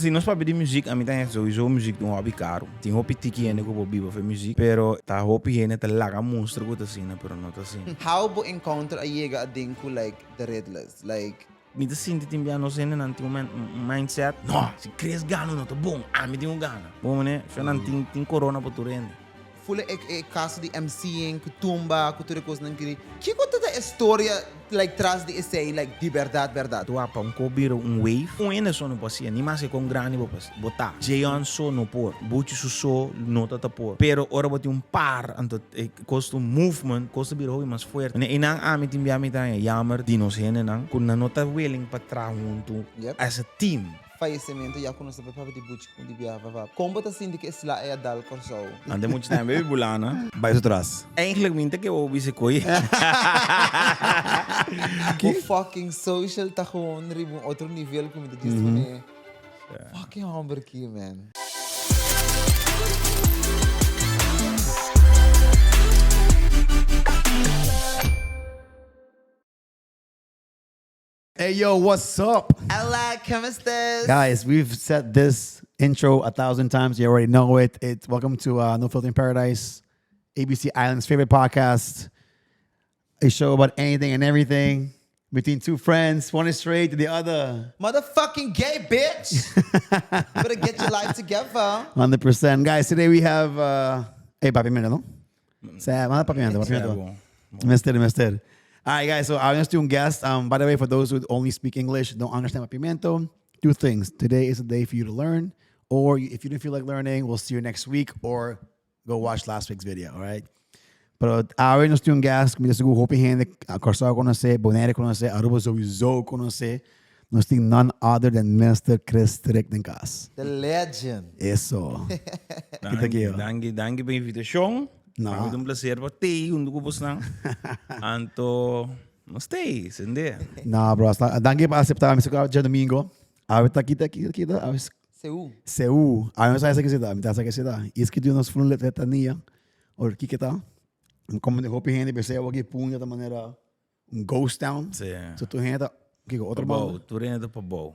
Si nos papia di muziek, ami ta hende sowieso muziek ta un hobby caro. Tin hopi tiki hende cu por biba for muziek, pero ta hopi hende ta laga mustra cu ta asina, pero no ta asina. How bo encounter a yega aden cu like the Riddlers? Like. Mi ta sinti tin bia nos hendenan tin un mindset, no, si Chris gana no ta bon, ami tin cu gana. Bo mane, shownan tin tin corona pa tur hende. Fula e e caso di MCing cu tumba cu tur e cosnan kiri. Kico ta ta e storia like tras di esey like di berdad berdad? Tua pa un ko bira un wave. Un hende so no por hacia, ni maske kon grandi bo bo ta. Jeon so no por, Buchi su so no ta ta por. Pero ora bo tin un par, anto e cos ta un movement, cos ta bira hopi mas fuerte. Manera einan ami tin bia mi ta haña jammer di nos hendenan cu nan no ta willing pa traha hunto as a team. Fayecimento ya ku nos ta papia di buchi ku di bia vava. Kon bo ta sinti ku e sla ei a dal Kòrsou? Ante muchu tempu baby bulana. Bai su tras. Eigenlijk mi ta ke bo bisa koe. Bo fucking social ta gewoon riba un otro nivel ku mi ta djis pone fucking homber ki man. Hey yo, what's up? Hola, ¿cómo estás? Guys, we've said this intro a thousand times. You already know it. It's welcome to uh, No Filter in Paradise, ABC Island's favorite podcast, a show about anything and everything between two friends. One is straight, the other. Motherfucking gay bitch. You better get your life together. 100%. Guys, today we have. Uh, hey, papi, mira, no? Sa, manda papiamento, papiamento. Mister, mister. All right, guys. So I'm just doing guest. Um, by the way, for those who only speak English, don't understand papiamento, two things. Today is a day for you to learn, or if you didn't feel like learning, we'll see you next week, or go watch last week's video. All right. Pero awe nos tin un guest, mi ta sigur hopi hende Kòrsou konosé, Bonaire konosé, Aruba sowieso konosé. Nos tin none other than Mister Chris Strick den kas. The legend. Eso. Kita ki yo. Danki, danki pa invitashon. No. Pa mi ta un placer pa tei huntu ku bosnan. Anto nos tei, sende. No, bro, hasta, danki pa aseptá mi sigur djadomingo. Awe ta kita, kita, kita, awe Seú. Seú. Awe no sa esa kisita, mi ta sa kisita. I skitu nos flu letania. Or kiko ta? Como de hopi hende pensé awor ki punta ta manera un ghost town. Sí. So tur hende ta kiko otro Pabou, banda. tur hende ta pabou.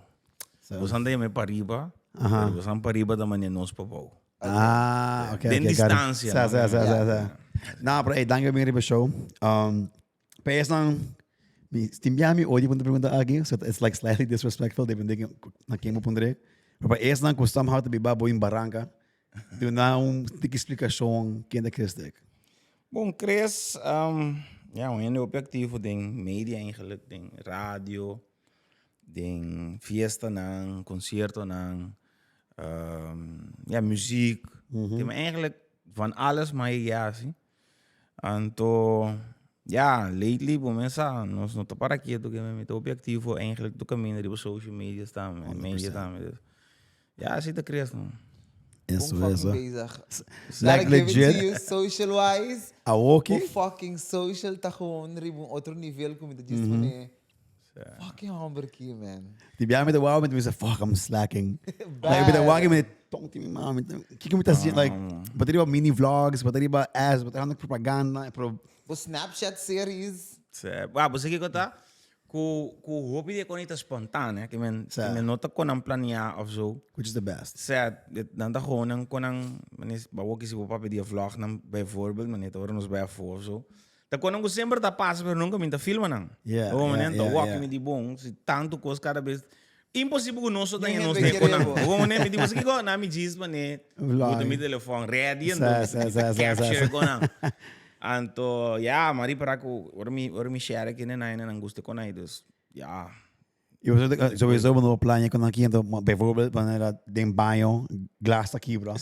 So. Bosan ta yama e pariba, Aha. pero bosan pariba ta manera nos pabou. Ah, ok, Den ok, got it. distancia, Sa, no? sa, sa, sa, Ja. sa. No, pero hey, dank je weer bij show. Um, pa esnan, mi tin bia mi odio punto pregunta aki, so it's like slightly disrespectful, depende na ken bo pondré. Pero pa esnan ku somehow ta biba bo in Barranca, Duna un tiki splikashon ken ta Chris Dick. Bon, Chris, um, ja, un hende hopi aktivo den media eigenlijk, den radio, den fiestanan, konsiertonan, um, ja, muziek. Mm -hmm. Eigenlijk van alles maar ja, sí. Anto, ja, lately bo men sa, nos no ta para kieto ke mi ta hopi aktivo eigenlijk tur kaminda riba social medias tambe, media tambe. Dus, ja, así ta Chris no. Eso, Bon eso. fucking bezig. Like Gotta give it to legit. you social wise. Awoki. Bo fucking social ta gewoon riba un otro nivel ku mi ta djis pone. Fucking homber ki, man. Di biaha mi ta wou, mi ta bisa, fuck, I'm slacking. Like, mi ta wou, mi ta tonti mi mama, mi ta, kiko mi ta haciendo? Like, bo ta riba mini vlogs, bo ta riba ads, bo ta hando propaganda, pero Bo Snapchat series. Sí. Wa, bo sa kiko ta? Ku, ku hopi di e koni ta spontáneo, ke men, Sí. ke men no ta kon nan planea of zo. which is the best. Sea, nan ta gewoon nan kon nan, mane, bo kisi bo papia di e vlog nan bijvoorbeeld, mane ta ora nos bai afó of zo. Ta konan ku semper ta pasa pero nunka mi ta filma nan. Yeah, Bo yeah, manera ta yeah, wak yeah. mi di bon, si tantu kos kada bes. Imposibel ku nos so ta Ni nos hende den konan. kere bo. Bo manera mi di boso kiko na mi djis mane Vlog. buta mi telefon ready Sa, anto sa, sa, sa, sa, capture sa. konan. Anto ya, mari para ku ora mi ora mi share kende nan nan gusta konai dus ya. Y vos sowieso cuando plania con aquí, entonces, bijvoorbeeld, wanneer den baño, glas ta kibra.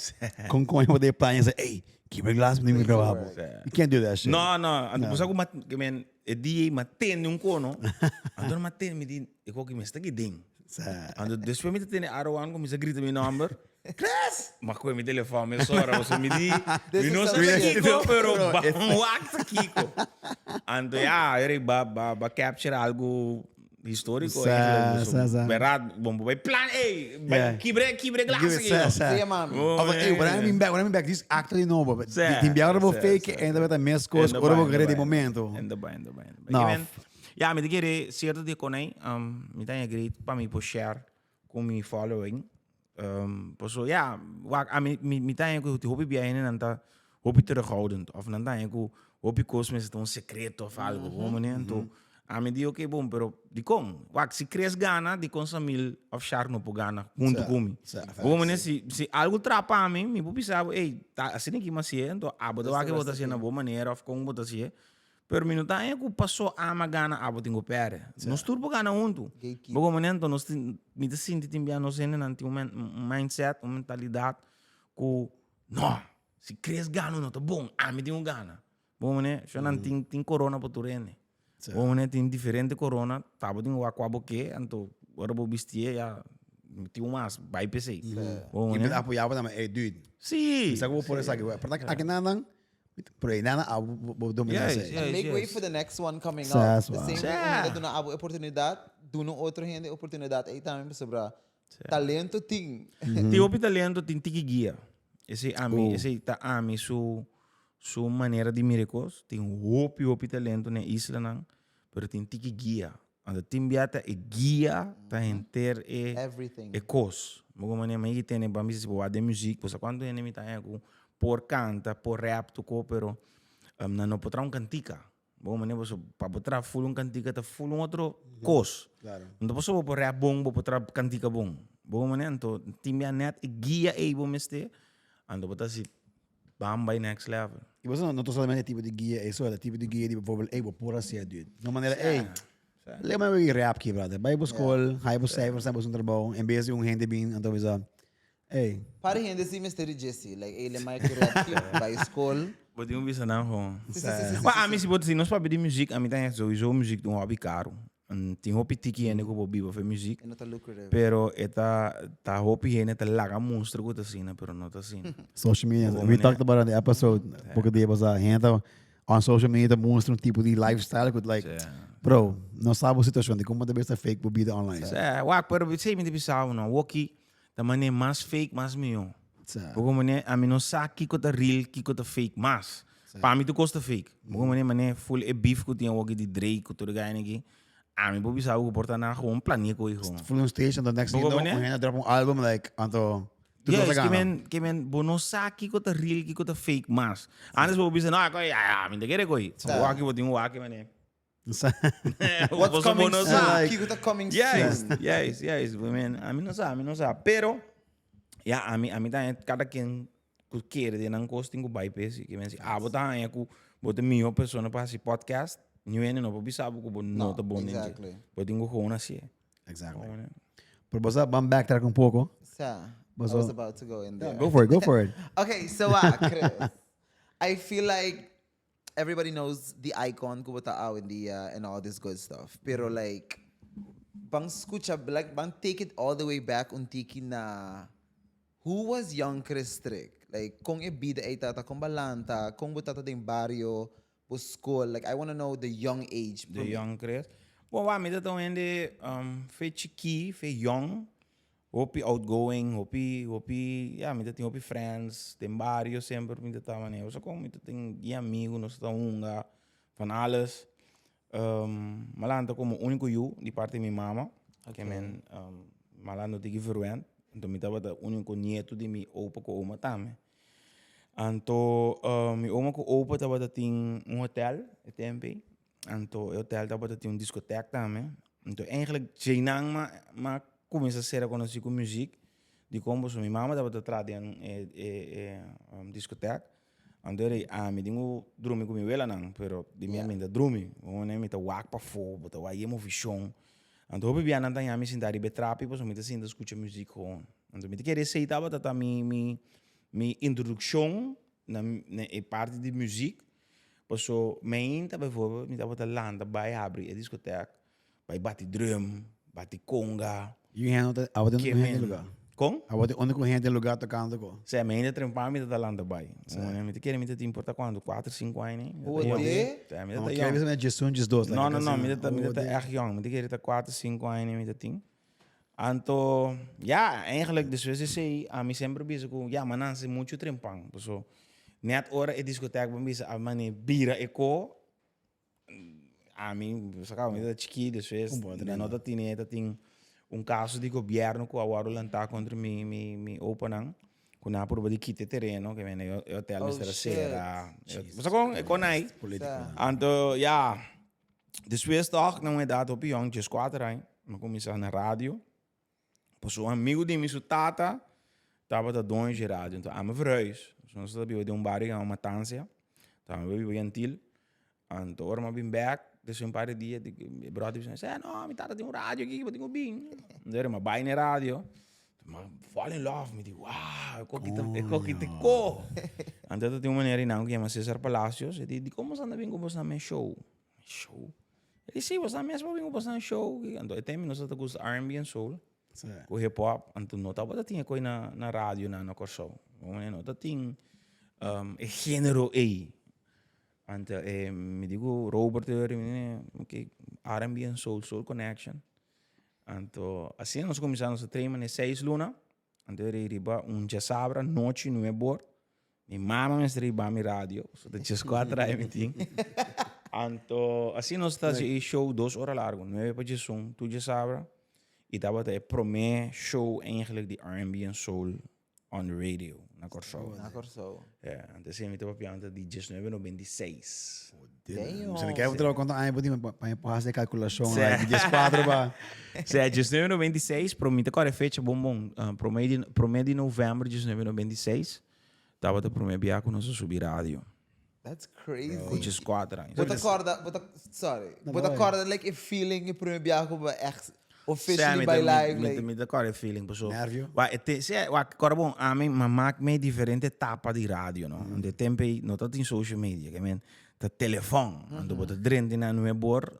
Con coño bo de plania say, hey, kibra glas, mi mi graba bo. You can't do that shit. No, no, anto bo sa ku mat, ke men, e dia ei matende un kono, anto no matende, mi di, e koki mester ki den. Anto despues mi ta tende Arowan kuminsa grita mi nomber, Chris! Ma koe mi telefon mesora, pasobra mi di, mi no sa ta kiko, pero ban wak ta kiko. Anto ya, eri ba, ba, ba capture algo Historico Sa, eigenlijk. sa, sa. Berat, bon, bo bay plan, ey, bay Yeah. kibre, kibre glas Give it, aquí, sa, no? sa. Sí, mami. Oh, Of, hey, when I'm in back, when I'm in back, this actor di nobo. But Sa, Tin biaga bo sa, fake sa, en dat mes kos, En ora bo daarbij, kere di en daarbij. momento. En daarbij, en daarbij, en daarbij. No. Ik ben, ja, mi ta kere cierto di konai, um, mi ta great pa mi por share ku mi following. Paso ya, wak ami mi mi ta haña ku hopi bia hendenan ta hopi terughoudend of nan ta haña ku hopi kos mester ta un sekreto of algo, bo manera. Anto ami di oke bon, pero dikon? Wak si Chris gana dikon Samil of Shark no por gana huntu ku mi? Bo manera si si algu trapa ami mi por bisa bo ey ta asina aki mi hasié anto abo ta wak ke bo ta hasié na bo manera of kon bo ta hasié. Pero mi no ta haña ku pasó ama gana abo tin ku pèrdè. Nos tur por gana huntu. Bo komo anto nos tin, mi ta sinti tin bia nos hendenan tin un un mindset, un mentalidat ku no, si Chris gana no ta bon, ami tin ku gana. Bo komo ne, shon tin tin korona pa tur hende. Bo komo ne tin diferente korona, ta bo tin ku wak kua bo ke, anto ora bo bistié ya tin un mas, bai p'esei. Bo komo I ne. mi ta apoyá bo tambe, ey dude. Sí. Mi sa ku bo por esaki, pero aki nan nan Pero ei nana abo bo domina Yes, esei. yes. Make way for the next one coming up. Sas, The wow. same way un Sa. hende duna abo e oportunidad, duna otro hende e oportunidad ei tambe pasobra talento tin. Tin hopi talento, tin tiki guia. Esei ami, esei ta ami su su manera di mira e kos. Tin hopi hopi talento na e islanan, pero tin tiki guia. Anto tin bia ta e guia ta henter e Everything. e kos. Bo ku manera mi tene ban bisa si bo wak den muziek, bo sa kuantu hende mi ta haña ku por kanta, por rap tuko, pero nan no por traha un kantika. Bo ku manera pasobra pa bo traha ful un kantika ta ful un otro kos. Claro. No ta pasobra bo por rap bon, bo por traha kantika bon. Bo ku manera anto tin bia nèt e guia ei bo mester, anto bo ta hasi bam bai next level. I bo sa no ta solamente e tipo di guia ei so, e tipo di guia di bijvoorbeeld, ey bo por hasi e dude. No manera, ey, lei maar wiki rap ki brother. Bai bo skol, haña bo cijfers, haña bo un trabou, en bes di un hende bin anto bisa, ey. Par di hende si mester di dje si, like ey lei maar ki rap ki, bai skol. Bo tin un bisa nan gewoon. Si, si, si, si, Wa ami si bo si nos papia di muziek, ami ta haña souiso muziek ta un hobby karu. Tin hopi tiki hende ku por biba for e muziek. E no ta lucrative. Pero e ta ta hopi hende ta laga mustra ku ta asina, pero no ta asina. Social media, Bo we manera. talked about it on the episode poko dia pasá. Hende ta on social media ta mustra un tipo di lifestyle ku like, Sí. bro, no sa bo situacion di como ta bes ta fake bo bida online. Sí, wak, pero sí, mi ta bisa bo no, awoki ta manera mas fake mas mihó. Sí. Bo manera, ami no sa kiko ta real, kiko ta fake mas. Pa mi tur kos ta fake. Bo manera manera full e beef ku tin awoki di Drake ku tur e gainan aki, ami por bisa bo ku por ta nan gewoon plania ku e gewoon. Full un stage anto next thing you Bo know, manera? un hende drop un album like anto tur kos a Yes, ke gana. men, ke men, bo no sa kiko ta real, kiko ta fake mas. Antes bo por bisa, no, koe, ah, mi ta kere koe. Bo aki bo tin un wak manera. What's Boso coming bo no soon? sa. Like- Kiko ta coming Yes, soon? yes, yes. I mean, ami no sa, ami no sa. Pero, ya, ami, ami ta haña kada ken ku kere den nan kos tin ku bai p'e si. Ke men si abo ta haña ku bo ta mihó persona pa hasi podcast, niun hende no por bisa bo ku bo no No, ta bon den dje. exactly. Bo tin ku gewoon hasié. Exactly. Gewoon, eh. Pero bo sa, ban backtrack un poko. Sa, I Boso- was about to go in there. Go for it, go for it. Okay, so Chris, I feel like everybody knows the icon ku bo ta awendia and all this good stuff. Pero like, ban skucha, like, ban take it all the way back un tiki na who was young Chris Strick? Like, kon e bida ei tata, kon ba lanta, kon bo tata den bario, bo skol. Like, I wanna know the young age. The young Chris. Bon, wa mi ta ta un hende um, fe chikí, fe young. Hopi outgoing, hopi, hopi, ya, mi ta tin hopi friends den bario semper mi ta ta manera. Osea kon mi ta tin bien amigo, nos ta hunga van alles. Mi a lanta komo úniko yu di parti di mi mama, ke men mi a lanta un tiki verwend, anto mi tabata úniko nieto di mi opa ku oma tambe. Anto mi oma ku opa tabata tin un hotel e tempo ei. Anto e hotel tabata tin un discotheek tambe. Anto eigenlijk djeinan m'a m'a cuminsa sera conoci cu muziek. Dicon pasobra mi mama tabata traha den e e e discotheek. Anto eri ami tin cu drumi cu mi welanan, pero di mi ami no ta drumi. Mi ta wak pafó, bo ta wak yemo vision. Anto hopi bia nan ta haña mi sinta riba e trapi pasobra mi ta sinta scucha muziek gewoon. Anto mi ta kere esey tabata ta mi mi mi introduccion na na e parti di muziek. Paso meinta bijvoorbeeld mi tabata lanta bai habri e discotheek, bai bati drum, bati conga. Y un hende no ta, abo tin un hende lugar. Con? Abo tin unda cu hende lugar tocando co. Sea, meinta trempa mi ta lanta bai. Mi ta kere mi ta tin por ta cuanto, cuatro, cinco aña. Hode. Sea, mi ta No, ta kere yong. bisa mi djesun, djesdos. No, no, no, mi ta mi ta echt yong. Mi ta kere ta cuatro, cinco aña mi ta tin. Anto, ya, eigenlijk despues di esei, ami semper bisa ku, ya, mi a nanse muchu trempan. Paso, net ora e diskotek bo bisa a mane bira e ko, ami, bo sa kaba, mi ta chikí, despues mi no ta tine, ta tin. Un kaso di gobièrnu ku a wòrdu lantá kontra mi mi mi opanan, ku nan a purba di kita e tereno, ke mende e hotel Oh, mester a shit. sera. Bo sa kon e kon ai? Político. Anto ya, despues tòg na un edat hopi yòn, dieskuater aña, mi a kuminsá na radio. Pasobra un amigu di mi su tata tabata doño dje radio. Anto ami verhuis. Nos ta biba den un bario yama Matansia. Anto ami a biba Yantil. Anto ora mi a bin bek despues un par di dia e bròder bisa mi, seh no mi tata tin un radio aki bo tin ku bin. Anto mi a bai na e radio, mi a fall in love, mi di wow e koki ta e koki ta ko. Anto ta tin un manera einan ku yama Cesar Palacios, e di dikon bo sta bin ku bo sta na mi show? Show? E di si bo sta mes bo bin ku bo sta na show. Anto e tempo nos ta gusta R&B en soul ku hip hop, anto no tabata tin e koi na radio nan na Kòrsou. No ta tin e genero ei. Anto e mi di ku Robert e ori mi di R&B en soul, soul connection. Anto asina nos kuminsá nos a train manera seis luna. Anto e riba un djasabra nochi nuebor. Mi mama mester riba mi radio, so ta djeskuater ai mi tin. Anto asina nos ta hasi e show dos ora largu, nuebe pa djesun tur djasabra. I tabata e promé show eigenlijk di R&B en soul on the radio na Kòrsou. Na Kòrsou. Ja, anto esei mi ta papiando di diesnuebe noventa i seis. Damn. Se me quer botar quanto aña podi pa pa hacer calculación Sí. like 14 pa. Sea, 1996, pero mi ta kòrda e fecha bon bon. Promé di, promé di novèmber 1996 tabata promé bia ku nos a subi radio. That's crazy. Ku 14 aña. Bo ta kòrda, bo ta, sorry. No, Bo ta go ahead. kòrda like e feeling e promé biaha ku bo echt Sea, officially mi by ta, mi, live mi, like. mi ta kòrda e feeling paso. Nervio. Wak, e te, sea, wak, kòrda bon, ami m'a mak me diferente etapa di radio, no. Anto e tempo ei no tabatin social media, ke men ta telefòn. Anto bo ta drenta na nuebor,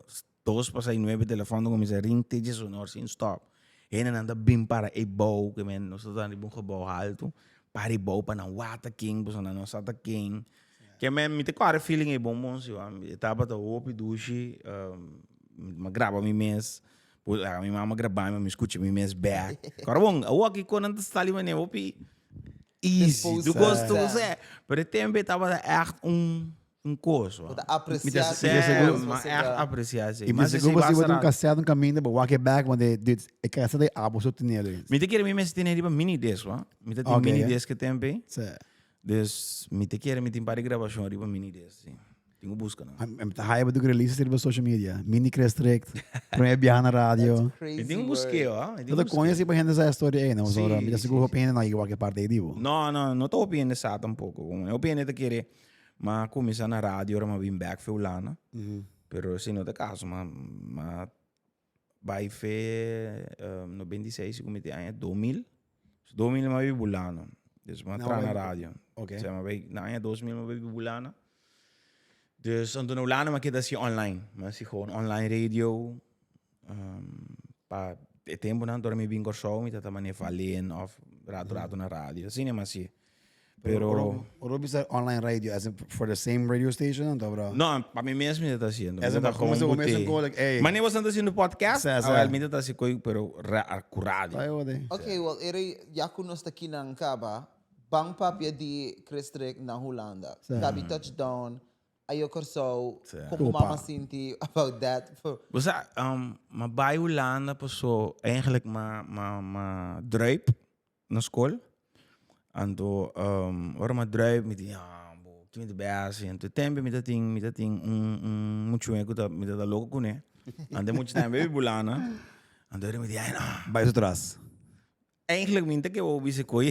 dos pasá i nuebe telefòn ta kuminsá ring te djesonor sin stòp. Hendenan ta bin para ei bou, ke men nos ta riba un gebou haltu, para ei bou pa nan wak ta ken, pasobra nan no sa ta ken. Ke men mi ta kòrda e feeling ei bon bon si, e tabata hopi dushi, mi a graba mi mes. Bo laga mi mama graba mi, mi skucha mi mes bek. Kòrda bon, awor aki kon nan ta sali manera hopi easy. Tu kos tu sè. Pero e tempu ei tabata ègt un un kos. Bo ta Mi ta apresiá mi ta sigur. Ma ègt apresiá esei. I mi Mas sigur esei bo si bo basta tin un rato. kasèt un kaminda bo wak e bek want e dit e kasèt ei abo so tene li. Mi ta kere mi mester tene riba mini disc wa. Mi ta tin Ok, mini ya. disc e tempu ei. Sè. Dus mi ta kere mi tin par di grabashon riba mini disc, si. Tin ku buska nan. Mi ta haya bo duk releases riba social media. Mini Chris Strict, prome biaha na radio. That's crazy Mi tin ku work. busk'é, ho. Mi tin Ta ku koño busk'é. si pa hende sa e storia ei, no? Pasobra mi ta Si, sigur si, hopi hende no a yega wak e parti ei di bo. No, no, no ta hopi hende sa tampoko. Hopi hende ta kere m'a kuminsá na radio ora m'a bin bèk fe Hulanda. Pero esei no ta e kaso. M'a m'a Bai fe 96 ku mi tin aña 2000. So 2000 mi a biba Hulanda. Dus mi a traha na radio. Ok. So mi a bai na aña 2000 mi a bai biba Hulanda. Dus anto na Hulanda mi a keda hasi online. Mi a hasi gewoon online radio. Pa e tempunan ora mi bin Kòrsou mi tabata manera Valen òf rato rato na radio. Asina mi a hasi. Pero. Ora bo bisa online radio, as in for the same radio station anto bro? No, pa mi mes mi ta haciendo. As in pa como se come un like, ey. Mane bo ta haciendo podcast? Sa, sa. Awel mi ta haci coi pero ra, cu radio. Ay, ode. Ok, well, ere ya cu nos ta kinan caba, ban papia di Chris Strick na Hulanda. Sa. Gabi touchdown, ayo Corsou, Sa. con Opa. mama sinti about that? Bo sa, ma bay Hulanda paso eigenlijk ma, ma, ma druip na skol. Anto ora mi a druip mi di ah bo ki mi ta bai hasi. Anto e tempo mi ta tin mi ta tin un un muchu'e ku ta mi ta loko kuné. Anto e muchu tambe biba Hulanda. Anto mi di ai no. Bai su tras. Eigenlijk mi no ta ke wou bisa koe.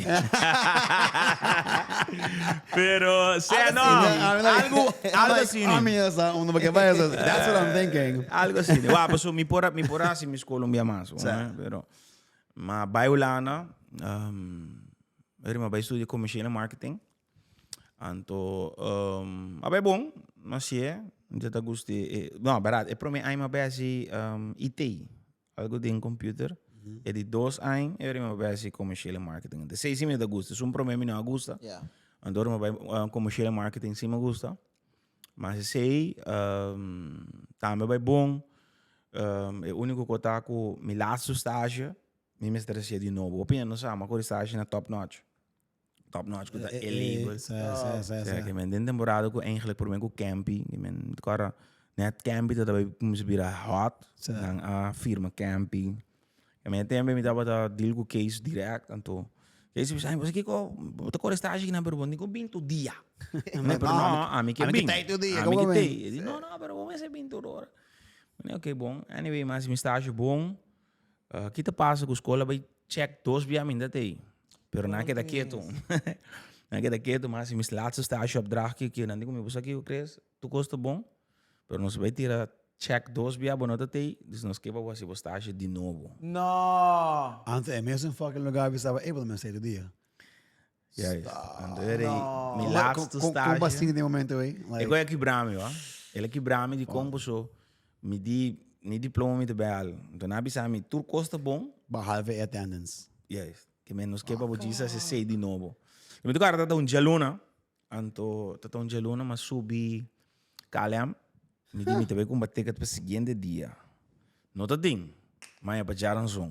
Pero sea no algo algo asina. Ami esa uno porque bai esa that's what I'm thinking. Algo asina. Wak paso mi por mi por hasi mi skol un bia mas pero. Ma bai Hulanda, eri mi a bai studia commerciële marketing. Anto a bai bon, mi a hasié, mi ta gusta e, no berdad e prome aña mi a bai hasi IT, algo den computer. E di dos aña eri mi a bai hasi commerciële marketing. Esei si mi ta gusta, esun prome mi no a gusta. Anto ora mi a bai commerciële marketing si mi a gusta. Mas esei tambe bai bon. E úniko ku ta ku mi laatste stage mi mester hasié di nobo. Hopi hende no sa, mi a kore stage na Top Notch. Top Notch ku ta e label. Sea ke men den temporada ku eigenlijk promé ku Kempi, ke men kòrda nèt Kempi ta bai kuminsá bira hot, nan a firma Kempi. Mi tempo mi tabata deal ku case direct, anto case bisa, "Bo sa kiko, bo ta kore stage kinan pero bo no tin ku bin tur dia." Pero no, ami ke bin. Ami ke tei. E di, "No, no, pero bo mester bin tur ora." Mi di, "Ok, bon." Anyway, mi hasi mi stage bon. Ki ta pasa ku skola bai check dos bia mi no ta tei. Pero nan a keda ketu. Nan a keda ketu, mi hasi mi laatste stage opdracht ki nan di ku mi, "Bo sa kiko Chris, tur kos ta bon, pero nos bai tira check dos bia bo no ta tei, dus nos ke pa bo hasi bo stage di nobo." No! Anto e mesun fucking lugar bisaba ey bo ta mester tur dia. Juist. Anto era no. Mi laatste stage. Kon bo sinti den momento ey? Like... E koi a kibra mi, wa. El a kibra mi di kon paso mi di mi diploma mi ta bai al. Anto nan a bisa mi tur kos ta bon. Behalve e attendance. Juist. Ke men nos ke pa bo djis hasi esei di nobo. Mi ta kòrda ta un djaluna. Anto ta ta un djaluna mi a subi KLM. Mi di mi ta bai kumpra ticket pa siguiente dia. No ta tin. Maña pa djaranson.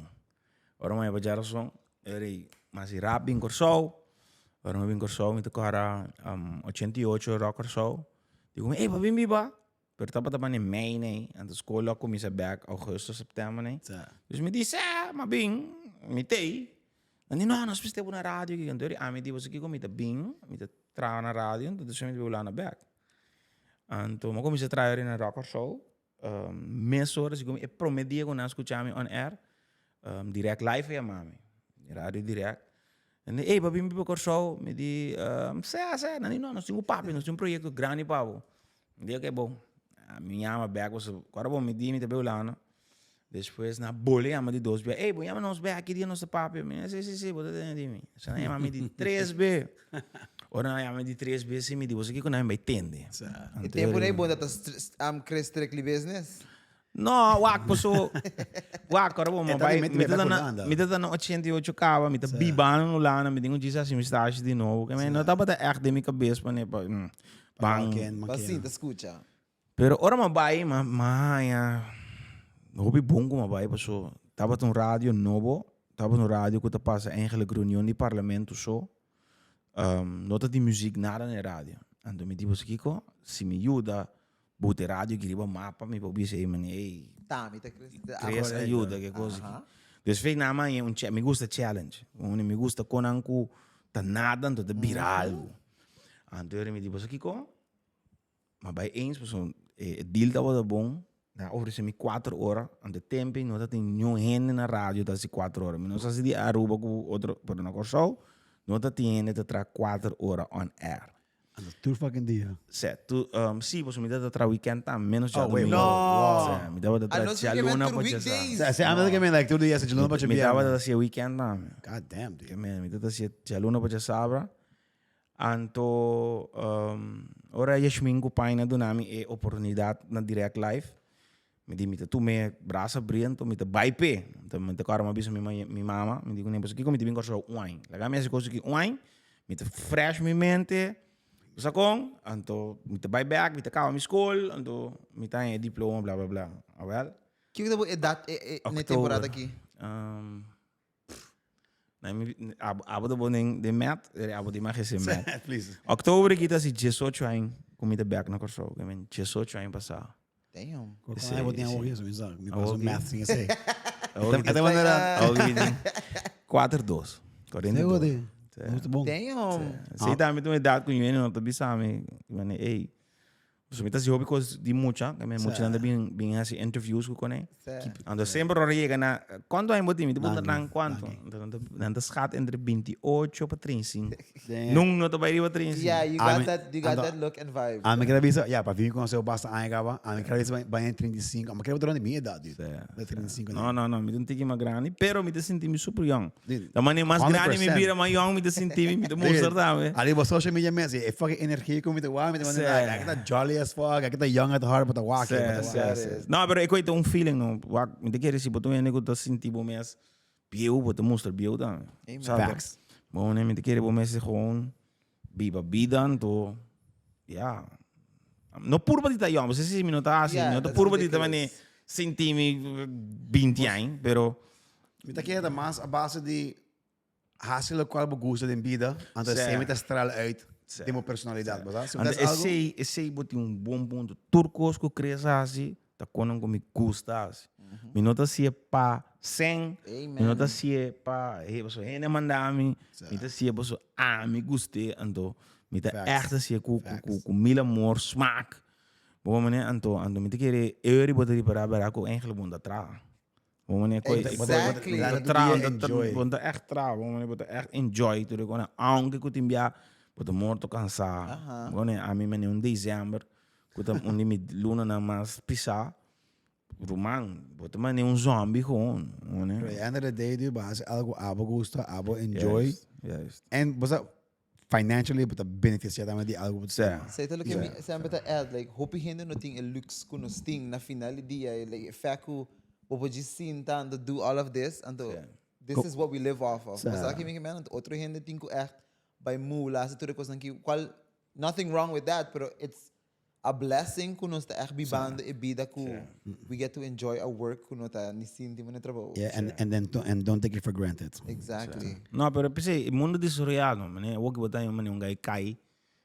Ora mi a bai pa djarason, e rei mas i rap bin Kòrsou. Ora mi bin Kòrsou mi ta kòrda 88 Rock Kòrsou. Digo mi, ey bo bin biba? Pero tabata mane mei nei, anto skol a kuminsá bèk augustus, sèptèmber nei. Dus mi di, sè, m'a bin, mi t'ei. Nan di, no, nos mester bo na radio aki. Anto ami di, boso kiko mi ta bin, mi ta traha na radio, anto despues mi ta bin Hulanda bèk. Anto mi a kuminsá traha na Rock Kòrsou. Mesora si e prome dia ku nan skucha mi on air, Direct Live a yama mi, radio Direct. Nan di, ey bo a bin biba Kòrsou? Mi di, sè, sè. Nan di, no, nos tin ku papia, nos tin un proyekto grandi pa bo. Mi di, oke, bon. Mi yama bèk pasobra ora bo mi di mi ta bai Hulanda. Despues nan bolbe yama di dos bia, ey bo yama nos bèk ki dia nos ta papia? Mi di, si, si, si, bo ta tende di mi. So nan yama mi di tres be. Ora nan yama mi di tres be si mi di, bo sa kiko nan bai tende. E tempu ei bo ta kre strictly business? No, wak paso, wak ora bo bai, mi ta na, mi ta na 88 kaba, mi ta biba na Hulanda, mi tin ku djis hasi mi stage di nobo, ke no tabata ègt den mi kabes pa ne pa ban. Pa sinta skucha. Pero ora mi a bai, mi a haña hopi bon ku mi a bai paso tabata un radio nobo, tabata un radio ku ta pasa eigenlijk reunion di parlamento so, no ta tin muziek nada na e radio. Anto mi di boso kiko, si mi yuda buta e radio aki riba mapa mi por bisa e mane ey, Chris a yuda ke kos aki. Dus fei nan a haña un mi gusta challenge, mi gusta konan ku ta nada anto ta bira algu. Anto mi di boso kiko, Ma bai eens pasobra e deal tabata bon, nan a ofrece mi cuater ora, anto e tempo ei no tatin niun hende na radio ta haci cuater ora, mi no sa si di Aruba cu otro, pero na Corsou no tatin hende ta traha cuater ora on air. Anto tur fucking dia. Se, tu, si, pasobra mi tabata traha weekend tambe, menos djadomingo. No! Se, mi tabata traha djaluna pa djasabra. Se, se, ami ta keme like tur dia, se djaluna pa djabièrnè. Mi tabata haci weekend tambe. God damn, dude. Mi tabata haci djaluna pa djasabra. Anto ora Yashmin ku Paina duna mi e oportunidat na Direct Live, mi di mi ta tuma e brasa abrí anto mi ta bai p'e. Anto mi ta kòrda mi a bisa mi mi mama, mi di kuné pasobra kiko mi ta bin Kòrsou un aña. Laga mi hasi kos aki un aña, mi ta fresh mi mente, bo sa kon? Anto mi ta bai bèk, mi ta kaba mi skol, anto mi ta haña e diploma bla bla bla. Awèl. Kiko ta bo edat e e temporada aki? Abo ta bon den mat, abo ta imagina si mat. Please. Oktober aki ta si 18 aña ku mi ta bek na Kòrsou. Ke men 18 aña pasá. Damn. Kòrsou abo tin awo eso, mi sa. Mi paso math sin esei. Ata manera. Awo ki tin 4 dos. 42. Sego de. Bon. Damn. Si tambe ta un edat ku yu no ta bisa mi, mane ey. So mi ta hasi hopi kos di mucha, mi muchanan ta bin bin hasi interviews ku kuné. Anto semper ora yega na kuantu aña bo tin? Mi ta puntra nan kuantu. Anto nan ta nan ta schat entre 28 pa 35. Nun no ta bai riba 35. Yeah, you got that, you got that look and vibe. Ami kere bisa, ya, pa mi konosé bo basta aña kaba, ami kere bisa bai na 35, ami kere bo durante mi edat, dude. Na 35 No, no, no, mi ta un tiki mas grandi, pero mi ta sinti mi super young. Ta manera mas grandi mi bira, mas yong mi ta sinti mi, mi ta mustra tambe. Ariba social media mes, e fucking energia ku mi ta wak, mi ta manda like, aki ta jolly as fuck, aki ta young at heart, bo ta wak, bo ta wak. No, pero e koe ta un feeling no, wak, mi ta kere si bo ta un hende ku ta sinti bo mes bieu, bo ta mustra bieu tambe. Facts. Bo mi ta kere bo mes gewoon biba bida anto, ya. No purba di ta yong, bo sa si mi no ta hasi, mi no ta purba di ta mane sinti mi binti aña, pero. Mi ta kere ta mas a base di hasi lokual bo gusta den bida, anto esei mi ta straal uit den bo personalidat, bo sa? Si bo ta hasi algu. Esei, esei bo tin un bon punto. Tur kos ku Chris hasi ta konan ku mi gusta hasi. Mi no ta hasié pa. Sen, mi no ta hasié pa hey pasobra hende a manda mi, mi ta hasié pasobra ami gust'é, anto mi ta ègt hasié ku ku mil amor, smak. Bo por manera anto anto mi ta kere eur bo ta ripará bèrdad ku eigenlijk bo no ta traha. Bo manera ku bo ta traha, bo ta ègt traha, bo manera bo ta ègt enjoy tur e kos aunke ku tin bia bo ta morto kansá. Bo manera ami manera un december ku ta un di mi lunanan mas pisá. Ruman, bo ta manera un zombie gewoon. Pero at the end of the day, dude, bo haci algo abo gusta, abo enjoy. Juist, juist. En bo sa, financially bo ta beneficia tambe di algo bo ta stima. Esei ta loke mi semper ta add, like hopi hende no tin e luxe ku nos tin na final di dia, like e fact ku bo por djis sinta anto do all of this, anto this is what we live off of. Bo sa kimen kimen? Anto otro hende tin ku echt bai mula, hasi tur e kosnan ki, cual nothing wrong with that, pero it's A blessing ku nos ta echt bibando e bida ku we get to enjoy our work ku no ta ni sinti bo na trabou. Yeah, and, and then and don't take it for granted. Exactly. No, pero p'esei e mundo desaroyado, mane, awor ku bo ta mane un guy kai,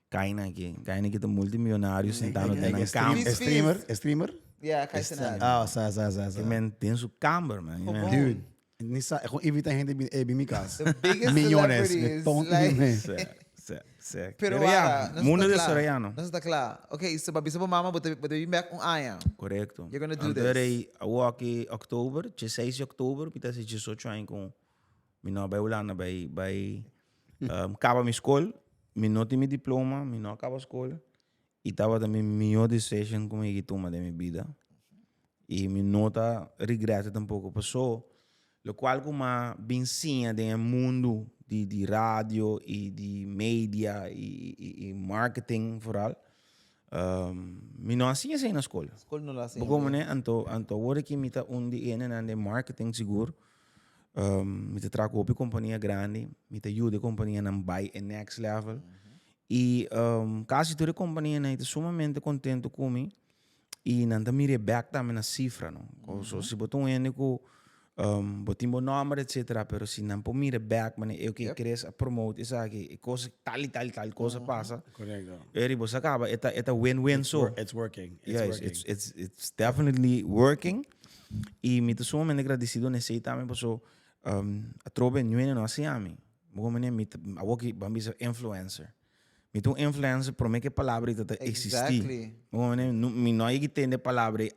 kai na aki, kai na aki ta multimillonario sentando den nan Stream, kamber. streamer, streamer? Yeah, Kai Cenat. Ah, sa, sa, sa, sa. Ke men den su kamber, man. Gewoon. Dude, ni sa, gewoon invita hende bin, eh, bin mi cas. The biggest Millones, celebrities, me ton like- me. Se, se, se. Pero Pero ya, wara, nos mundo ta de kla. Soriano. Nos ta kla. Ok, so pa bisa bo mama, bo ta bo ta bin bek un aña. Correcto. You're gonna do Anto this. rei, awor aki oktober, 16 di oktober, mi ta hasi 18 aña ku mi no a bai Hulanda bai bai kaba mi skol. Mi no tin mi diploma, mi no a kaba skol. I tabata mi mihó decision ku mi a tuma den mi bida. I mi no ta regret tampoko paso lokual ku m'a bin siña den e mundu di di radio i di media i i marketing vooral mi no a siña esei na skol. Skol no lo a siña. Bo komo ne? Anto anto awor aki mi ta un di e hendenan den marketing sigur. Mi ta traha ku hopi kompania grandi, mi ta yuda e kompanianan bai e next level. I kasi tur e kompanianan ei ta sumamente kontento ku mi i nan ta mira e bèk tambe na sifra no. So si bo ta un hende ku bo tin bo nòmber etsetera pero si nan por mira bèk manera e oke Chris a promote esaki e kos tal i tal i tal kos a pasa eri bo sa kaba e ta e ta win win so. It's working. Yes, it's it's definitely working i mi ta sumamente gradisido na esei tambe paso atrobe niun hende no a siña mi. Bo como mi ta awor ki ban bisa influencer. Mi ta un influencer prome ke palabra ei ta ta existi. Exactly. Bo como mi no a yegi tende e palabra ei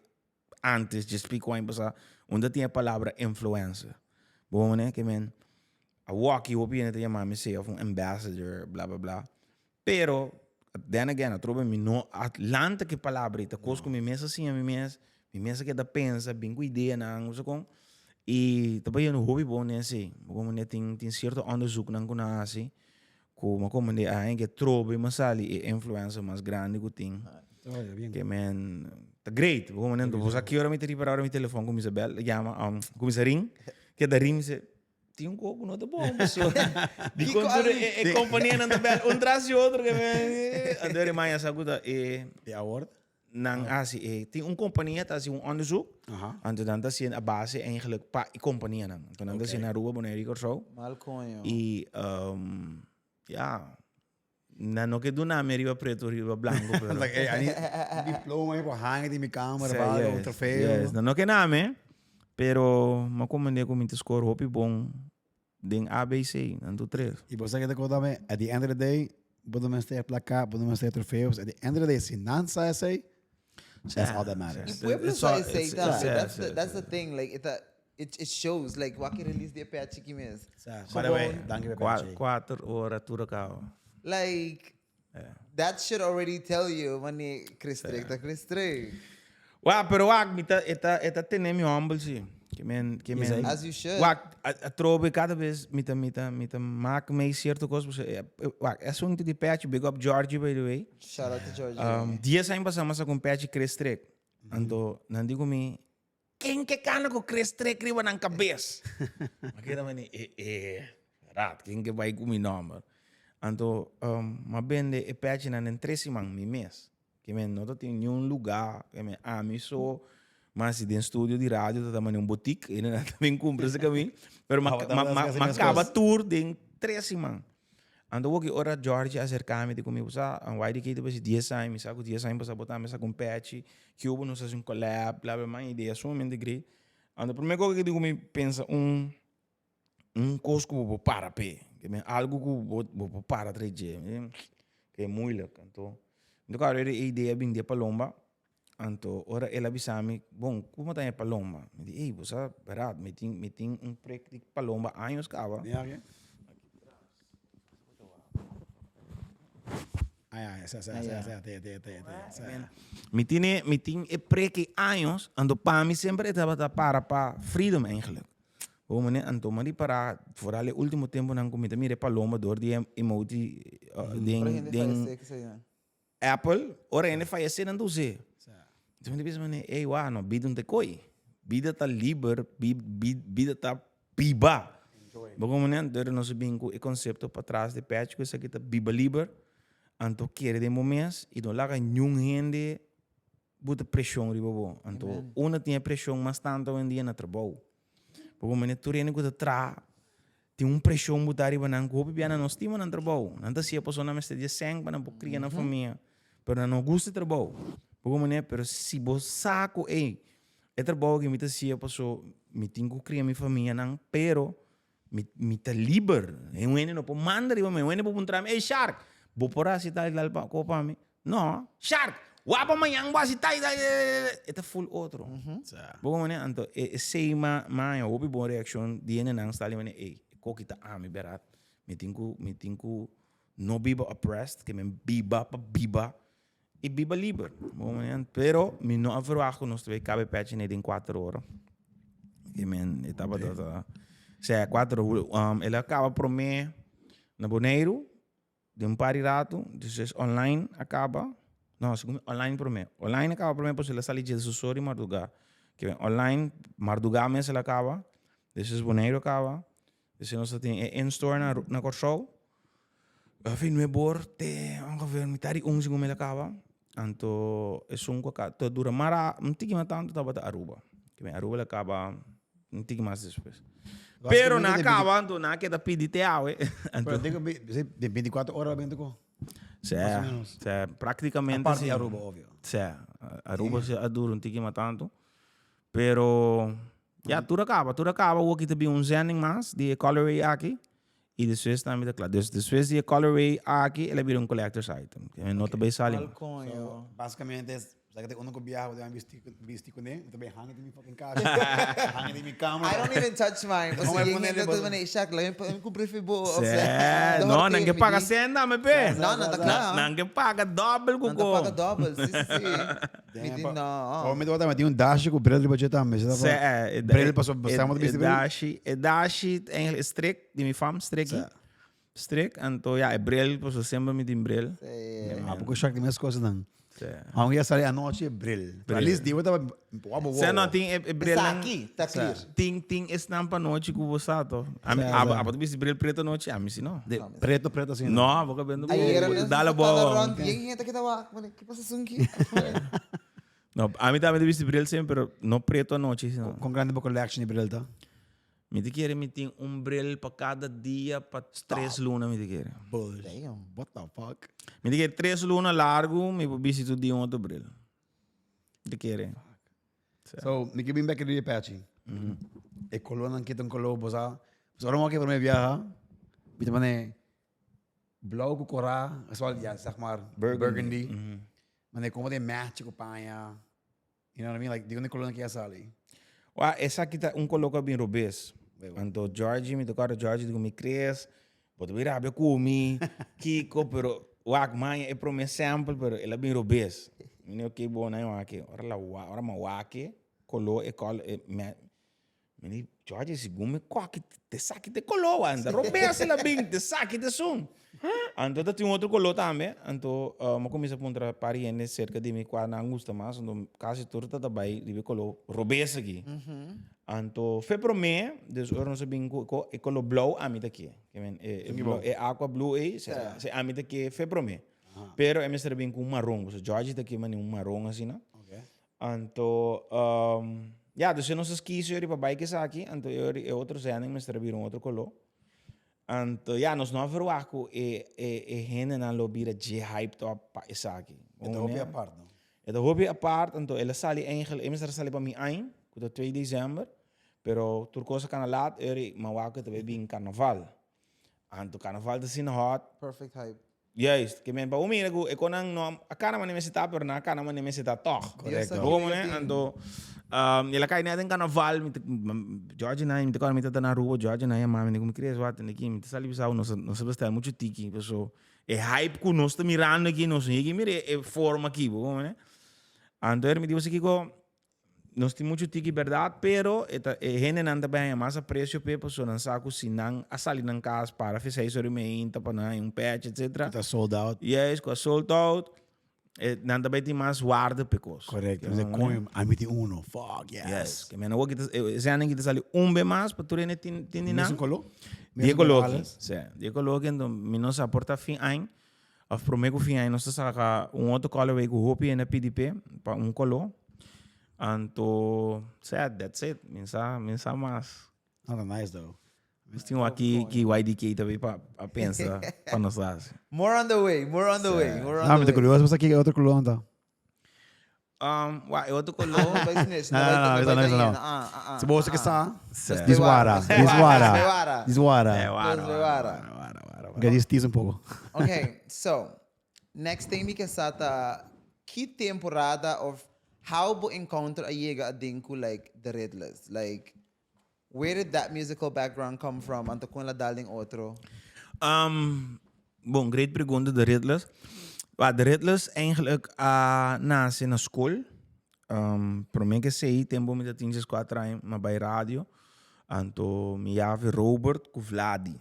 antes dje speak wine pasá unda tin e palabra influencer. Bo como ke men awor ki hopi hende ta yama mi sea of un ambassador bla bla bla. Pero then again atrobe mi no a lanta ke palabra ei ta kos ku mi mes a siña mi mes, mi mes a keda pensa bin ku ideanan ku kon i ta bayendo hopi bon den esei. Bo komo tin tin sierto onderzoeknan ku nan hasi ku mi a komprende a hende ke trobe mi a sali e influencer mas grandi ku tin ke men ta great. Bo komo bo sa ki ora mi ta ripara ora mi telefon kuminsa bel yama kuminsa ring keda ring mi se Tin un koko no ta bon paso di Kiko kon tur ali? e e kompanianan ta bel un tras di otro ke men anto e maña sa ku ta e E award? nan hasi e tin un kompania ta hasi un onderzoek Aha. anto nan ta hasi a base eigenlijk pa e kompanianan anto nan ta hasi Oké. na Aruba, Bonaire i Kòrsou Mal koño. i ya nan no ke duna mi riba preto riba blanko pero Like, hey, I need diploma ahí por hang in mi kamer Sí, of algo, un yes, trofeo. yes. No, no ke name, pero m'a komende ku mi ta score hopi bon den ABC, nan tur tres. Y bo sa ke ta konta mi, at the end of the day, bo no mester plaka, bo no mester trofeos. At the end of the day, si nan sa esei, that's all that matters. Y pueblo It's sa all- esei it's- tambe. it's- That's the, yes, that's the thing. Like, it, it, it shows. Like, wak e release di e pet chiki mes. Sa, by the way, danki pa Kwa, pet. kuater ora tur a kaba. Like, that should already tell you wanneer Chris Trick ta Chris Trick. Wak, pero wak, mi ta, e ta, e ta tene mi humble si. Ke men, ke men. As you should. Wak, atrobe kada bes mi ta, mi ta, mi ta mak mei cierto kos, pasobra, wak, e asunto di pechi, big up Georgie by the way. Shout out to Georgie. 10 aña pasá mi a saka un pechi Chris Trick. Anto, nan di ku mi, Ken ke kana ku Chris Trick riba nan kabes? Mi a keda mani, e, e, rat, ken ke bai ku mi nòmber? Anto, mi a bende e pechinan den tres siman mi mes. Ke men no ta tin niun lugá, ke men ami so, mas si den studio di radio ta ta mani un botik, e nan ta bin kumpra esaki mi. Pero mi a kaba tur den tres siman. Anto wou ki ora Georgie acerca mi di cu mi, bo sa, YDK ta basi dies aña, mi sa cu dies aña pasa bo tambe sa cu un pechi, ki obo nos haci un collab, bla bla, man idea sumamente great. Anto prome cosa cu dico mi pensa un un cos cu bo por para p'e, algo cu bo bo por para trae dje, ke moeilijk. Anto mi ta kòrda e idea bin di e palomba, anto ora el a bisa mi, bon como ta e palomba? Mi di ey bo sa bèrdat mi tin mi tin un prek di palomba años kaba. Mi tine mi tin e prek años, anto pa mi semper e tabata para pa freedom eigenlijk. Bo mane anto m'a ripará foral e último temponan ku mi ta mira e palomba dor di e emoji den den Apple, ora hende fayesé nan ta us'é. Enton mi ta bisa mane, ey wak no, bida no ta koi. Bida ta liber, bida ta biba. Bo komo mane anto nos a bin ku e konsepto patras di pèchi ku esaki ta biba liber, anto kere den bo mes i no laga niun hende buta preshon riba bo. Anto unda tin e preshon mas tantu awendia na trabou. Bo mane tur hende ku ta traha tin un preshon buta riba nan ku hopi bia nan no stima nan trabou. Nan ta hasié pasobra nan mester di e sèn pa nan por kria nan famia. Pero nan no gusta e trabou. Bo mane pero si bo sa ku ey e trabou aki mi ta hasié pasobra mi tin ku kria mi famianan pero Mi, mi ta liber. Un hende no por manda riba mi. Un hende por puntra mi, Ey Shark, bo por haci tal y tal pa, ko pa mi? No. Shark, wak pa mañan bo haci tal y tal y tal. E ta full otro. Bo como manera? Anto, e esey ma, ma haña hopi bon reaccion di hendenan sta li manera, ey, e koki ta ami, berat. Mi tin ku, mi tin ku no biba oppressed, ke men biba pa biba y biba liber. Bo como manera? Pero mi no a verwacht ku nos ta bay cabe pechi ne den cuater ora. I men, e tabata ta, sea, cuater ora. El a caba prome na Boneiru, den un par di rato, despues online a caba. No, segun mi online prome. Online a caba prome pasobra el a sali dje su di marduga. Ke men online, marduga mes el a caba, despues Boneiru a caba, despues nos a tin e in-store na na Kòrsou. Fin nuebe or te ongeveer mitad di un segun mi el a caba. Anto esun ku a ta dura mara un tiki mas tantu tabata Aruba. Ke men Aruba el a caba un tiki mas despues. Pero nan a caba anto nan a keda pidi te awe. Pero digo den 24 ora bento ko? Sí, sí, prácticamente Aparte di Aruba, obvio. Sí, Aruba sí a dura un tiki mas tantu. Pero ya tur a caba, tur a caba. Awor aki ta bin un zending mas di e colorway aki. Y despues tambe ta kla. Dus despues di e colorway aki, el a bira un collector's item. E no ta bay sali mas. So, basicamente, sa que uno ku biaha, bo bisti bisti kuné, bo ta bay hanga den mi fucking casa, hanga den mi kamer. I don't even touch mine. Pasobra Pasobra yen hende ta mane, Shak, laga mi kumpra e bo. Sí, no, nan ke paga sèn tambe pe. No, nan ta kla. Nan ke paga dòbel ku Nan ta ko. paga dòbel, si, si, si. Mi di no. Oh, mi tabata meti un dashi ku bril riba dje tambe. Sí, Bril pasobra bo sa bo ta bisti bril. E dashi, e dashi eigenlijk e strik di mi fam, striki. Strik, anto ya e bril, pasobra semper mi tin bril. Ah, poko shak di mes kosnan. Aunke ya sali anochi e bril. Pero at least di bo tabata wou wou. Sí, no, tin e brilnan. Esaki ta clear. Tin, tin esnan pa nochi ku bo sa to. Ami, abo, abo ta bisti bril preto anochi? Ami si no. De preto, preto asina. No, abo ka bendo bo. Ayera mes Dala nos bo. tabata rond, yen hende ta keda wak, mane, ki pasa sunki? No, ami tambe ta bisti bril semper, pero no preto anochi si no. Kon grandi bo collection di bril ta? Mi ta kere mi tin un bril pa kada dia pa tres luna mi ta kere. Bullshit. What the fuck? Mi ta kere tres luna largu mi por bisti tur dia un otro bril. Mi ta kere. So, mi ke bin bek riba e pechi. E kolónan kita un koló bo sa. Ora mi wak e promé biaha, mi ta pone blou ku korá, aswal ya zeg maar burgundy. Mane komo den match ku paña. You know what I mean? Like, di unda color ki a sali? Wa, esaki ta un color ku a bin robes. Anto Georgie, mi ta kòrda Georgie di ku mi kres, bo ta bin rabia ku mi, kiko, pero wak maña e promé sample, pero el a bin robes. Mi di oké bo nan wak e. Ora la wak, ora mi a wak e koló, e kòl, e me, mi di Georgie segun mi kòki t'esaki t'e koló wak, ta robes el a bin, t'esaki t'esun. Anto ta tin un otro color tambe, anto mi a cuminsa puntra par hende cerca di mi cua nan gusta mas, anto casi tur ta ta bay riba e color robes aki. Anto fe prome, dus ora nos a bin cu e color blauw ami ta ke, ke men e aqua blue ey, si ami ta ke fe prome. Pero e mester a bin cu un maron, pasobra Georgie ta ke mane un maron asina. Anto ya, dus nos a skis yori pa bay cu esaki, anto e otro zending mester a bira un otro color. Anto ya, nos no a verwagt ku e e e hendenan lo bira dje hyped up pa esaki. E ta hopi apart, no? E ta hopi apart, anto el a sali eigenlijk, e mester a sali pa mi añ, ku ta twee december. Pero tur cos a cana laat, eri m'a wak cu ta bay bin carnaval. Anto carnaval ta asina hot. Perfect hype. Juist, ke men pa bo mira ku e konan no a kana manera mester ta, pero nan a kana manera mester ta tòg. Korekto. Bo komo ne? Anto, el a kai nèt den karnaval, mi ta, George nan, mi ta kòrda mi ta na Aruba, George nan yama mi, mi di ku mi kria eswat tende aki, mi ta sali bisa bo nos nos a bestèl muchu tiki, paso e hype ku nos ta mirando aki, nos no yega mira e forma aki, bo komo ne? Anto mi di bo si kiko, Nos tin muchu tiki berdad, pero e ta e hendenan ta bay haña mas aprecio p'e pasobra nan sa cu si nan a sali nan cas para fe seis ora y meinta pa nan haña un pech etcetera. Cu ta sold out. Yes, cu a sold out, e nan ta bay tin mas waarde p'e cos. Correcto. Nan ta coño, ami tin uno, fuck yes. Yes, ke men awor ki ta e esnan ki ta sali un be mas pa tur hende tin tin di nan. Mesun color? Di e color aki, si, di e color aki, enton mi no sa por ta fin aña Of prome ku fin aña nos ta saka un otro colorway ku hopi hende a pidi p'e pa un color. Anto sè, that's it. Mi sa, mi sa mas. No ta nice though. Nos tin wak ki ki YDK ta bay pa a pensa pa nos hasi. More on the way, more on the way, more on No, mi the ta way. curioso pa sa ki otro color ta. Wak e otro color. No bay snitch, No, no no, no, bay no, no no, bay no. ah, ah, ah, Si bo sa ah, ke ah. sa, Sè. diswara, diswara, Deswara. diswara. Eh, wara, Deswara. wara, wara, wara, wara. Ga dis un poco. Okay, so next thing mi ke sa ta ki temporada of how bo encounter a yega aden ku like The Riddlers? Like where did that musical background come from? Anto kon la dal den otro? Bon, great pregunta, The Riddlers. Wa, The Riddlers eigenlijk a nace na school. Prome ke esei, tempo mi ta tin dieskuater aña, mi a bai radio. Anto mi yavi Robert ku Vladi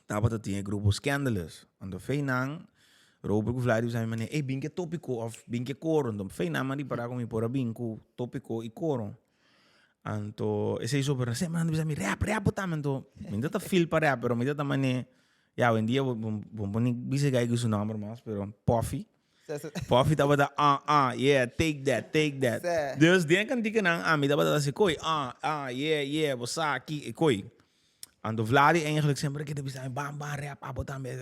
tabata tin e grupo Scandalous. Anto fei nan, Robert ku Vladi bisa mi manera, ey bin ke topiko of bin ke koro. Anto fei nan mi a ripara ku mi por a bin ku topiko i koro. Anto esei so, pero semper nan ta bisa mi rap, rap bo tambe. Anto mi no ta feel pa rap, pero mi ta ta manera Ya, hoy en dia bo, bo, bo bo ni bisa gai ku su nomber mas, pero Puffy. Puffy tabata ah ah, yeah, take that, take that. Sí. Dus den kantikanan ami tabata hasi koi, ah ah, yeah, yeah, bo sa ki e koi. Anto Vladi eigenlijk semper keda bisa mi, bam bam rap, abo tambe.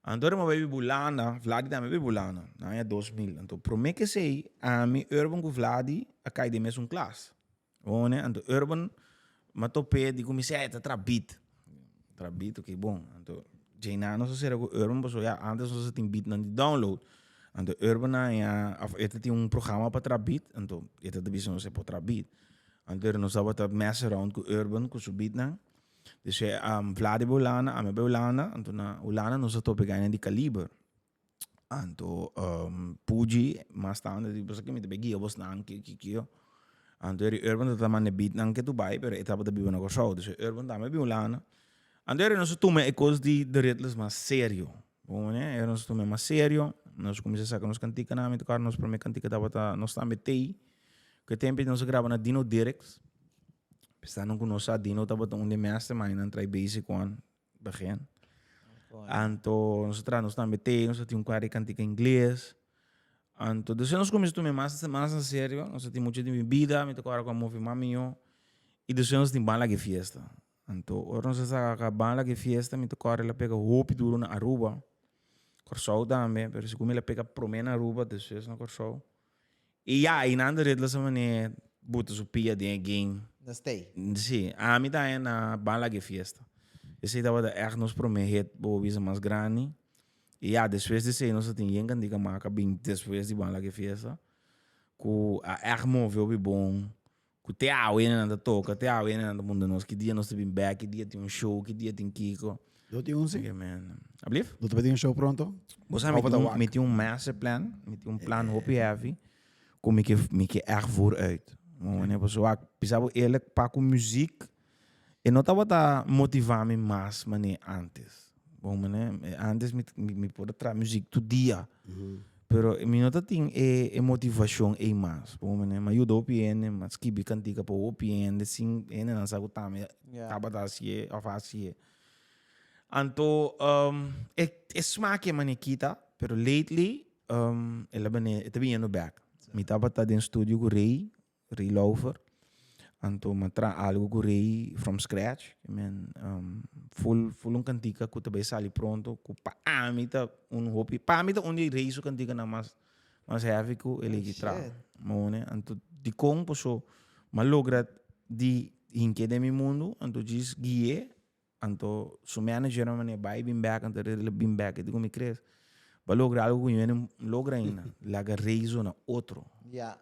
Anto ora mi a bai biba Hulanda, Vladi tambe a biba Hulanda, na aña 2000. Anto prome ke esei, ami, Urban ku Vladi a kai den mesun klas. One, anto Urban m'a top'é di kuminsá e ta traha beat. Traha beat, oké, bon. Anto djeiná nos a sera ku Urban pasobra ya antes nos a tin beatnan di download. Anto Urban a haña òf e ta tin un programa pa traha beat, anto e ta ta bisa nos e por traha beat. Anto nos tabata mess around ku Urban ku su beatnan. Despues Vladi bai Hulanda, ami bai Hulanda, anto na Hulanda nos a topa e gainan di Kaliber. Anto Puji mas tarde di pasobra mi ta bay guia bosnan ki ki ki anto eri Urban ta manda e beatnan ke tu bay pero e tabata biba na Kòrsou dus Urban tambe a bin Hulanda anto eri nos a tuma e kos di The Riddlers mas serio bo mane eri nos a tuma mas serio nos kuminsá saka nos kantikanan mi ta kòrda nos promé kantika tabata nos tambe tei ku e tempu nos a graba na Dino Dirks p'esnan ku no sa Dino tabata un di e mastermindnan trae Basic One Begin. Anto nos a traha nos tambe te, nos a tin un kuadra di kantika ingles. Anto despues nos kuminsá tuma e mas mas na serio, nos a tin mucha di mi bida, mi ta kòrda ku a move mas mihó. I despues nos tin ban laga e fiesta. Anto ora nos a saka ban laga e fiesta mi ta kòrda el a pega hopi duro na Aruba, Kòrsou tambe, pero segun mi el a pega promé na Aruba despues na Kòrsou. I ya, einan de Riddler sa manera buta su pia den e game. Na stay. Sí, ami ta haña na Ban Laga e Fiesta. Esei tabata ègt nos promé hit, bo por bisa, mas grandi. I ya, despues di esei nos a tin yen kantika mas ku a bin despues di Ban Laga e Fiesta, ku a ègt move hopi bon, ku te awe nan ta toka, te awe nan ta puntra nos ki dia nos ta bin bèk, ki dia tin un show, ki dia tin kiko. Lo tin un si? Ablief? Lo ta tin un show pronto? Bo sa mi tin un, mi tin un master plan, mi tin un plan hopi heavy ku mi ke mi ke ègt vooruit. Okay. Pasobra wak, bisa bo eerlijk, pa ku muziek e no tabata motivá mi mas manera antes. Bon manera, antes mi mi por a traha muziek tur dia. Pero mi no ta tin e e motivashon ei mas. Bon manera, mi a yuda hopi hende, mi a skibi kantika pa hopi hende sin hendenan sa ku tambe tabata hasié òf a hasié. Anto e e smaak e manera kita, pero lately el a bini e ta biniendo bèk. Mi tabata den studio ku Rey, Rey Laufer, anto mi a traha algu ku Rey from scratch, ke men full full un kantika ku ta bai sali pronto ku pa ami ta un hopi, pa ami ta un di Rey su kantikanan mas mas heavy ku el a traha. Anto dikon paso mi a logra. di hink'é den mi mundu, anto djis gui'é, anto su manager a manera bai bin bek, anto el bin bek, e di ku mi Chris, bo a logra algu ku mi no logra ainda, laga rei zona otro.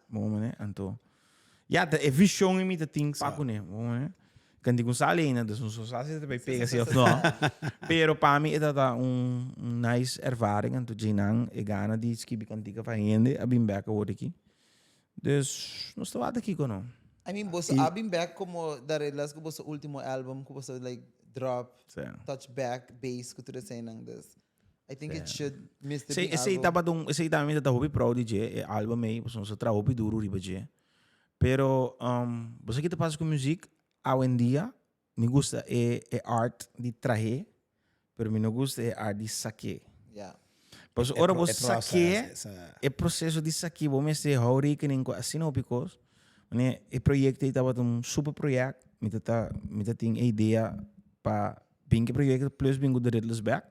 Bo manera, anto ya ta e vision mi ta tin pa kuné, bo manera. Kan di ku sali ainda, dus no sa si ta bai pega si of no. Pero pa mi e ta un nice ervaring, anto djinan e gana di skibi kantika pa hende a bin bek awor aki. Dus nos ta wak kiko no. I mean boso a bin back como da reglas cu boso ultimo album cu boso like drop, touch back, bass cu tur eseinan dus I think it should mister bin algo. Esei tabata un esei tambe mi ta hopi proud di dje e album ei pasobra nos a traha hopi duro riba dje pero bo sa ki ta pasa cu muziek awendia mi gusta e e art di trahe pero mi no gusta e art di sak'é. Yeah. Pasobra ora bo sak'é, e proceso di sak'é bo mester hou rekening ku asina hopi kos. Mane e proyekto ei tabata un super project, mi ta ta mi ta tin e idea pa bin ku e proyekto plus bin ku The Riddlers bek.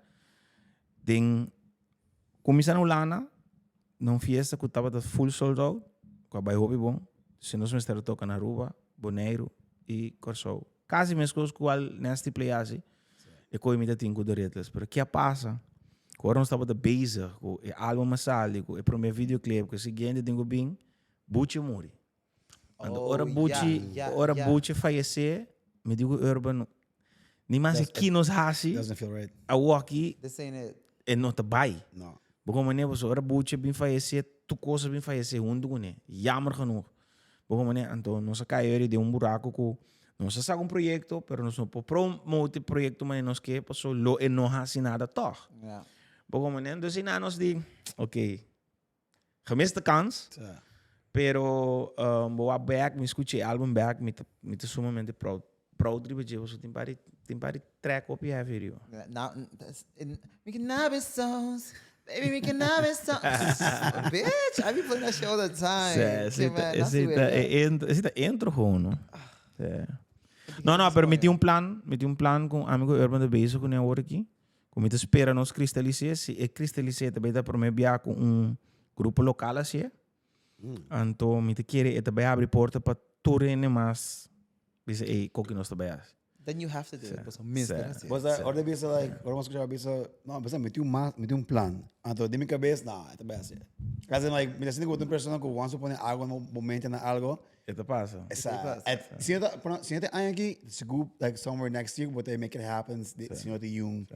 Den kuminsá na Hulanda na un fiesta ku tabata full sold out, ku a bai hopi bon. Si nos mester a toka na Aruba, Boneiru i Kòrsou. Kasi meskos ku al Nasty Play hasi, e koe mi ta tin ku The Riddlers. Pero ke a pasa? Ku ora nos tabata bezig ku e album a sali, ku e prome videoclip, ku e siguiente tin ku bin, Buchi muri. Anto ora Buchi, ora Buchi fayesé, mi di ku Urban, ni mas e ki nos hasi, awoki e no ta bai. Bo komprende? Pasobra ora Buchi a bin fayesé, tur kos a bin fayesé huntu kuné. Jammer genoeg. Bo komprende? Anto nos a kai eri den un buraku ku nos a saka un proyekto, pero nos no por promote e proyekto manera nos ke, pasobra lo e no hasi nada tòg. Bo komprende? Entonces esei nos di, ok, gemiste kans, pero bo wak bèk, mi skucha e album bèk, mi ta mi ta sumamente proud, proud riba dje, pasobra tin par di tin par di track hopi heavy riba. Mi ke nabe songs, baby mi ke nabe songs. Bitch, I be playing that shit all the time. Sí, esei ta e intro, esei ta intro gewoon, no? Sí. No, no, pero mi tin un plan, mi tin un plan ku ami ku Urban ta bezig kuné awor aki. Ku mi ta spera nos kristalis'é, si e kristalis'é ta bai ta promé bia ku un grupo lokal hasié. Anto mi ta kere e ta bai habri porta pa tur hende mas bisa ey koki nos ta bai hasi. Then you have to do it, pasobra mester hasié. Bo sa, ora ta bisa like, ora bo skucha bo bisa, no, bisa mi tin un mas, mi tin un plan. Anto den mi kabes, no, e ta bai hasié. As in like, mi ta sinti ku bo ta un persona ku once bo pone algo na bo mente na algo, E ta pasa. Esa, si no ta, si no ta aña aki, sigur like somewhere next year bo ta make it happen, si no tin un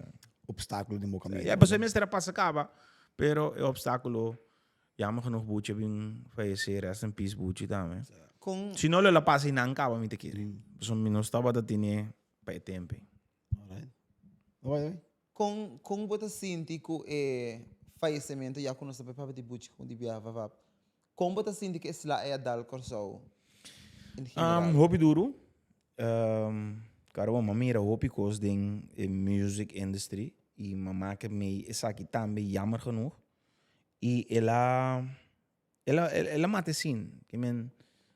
obstáculo den bo camino. Ya, pasobra e mester a pasa caba, pero e obstáculo, jammer genoeg Buchi a bin fallece, rest in peace Buchi tambe. Con. Si no lo el a pasa einan caba mi ta kere, pasobra mi no tabata tene pa e tempo ei. Alright. Alright. Con, con bo ta sinti cu e fallecimento, ya cu nos ta papia di Buchi con di bia vavap, con bo ta sinti cu e sla ei a dal Corsou in general? Hopi duru. Claro bo, m'a mira hopi cos den e music industry y m'a make mei esaki tambe jammer genoeg. Y el a, el a, el a mata e scene. Ke men,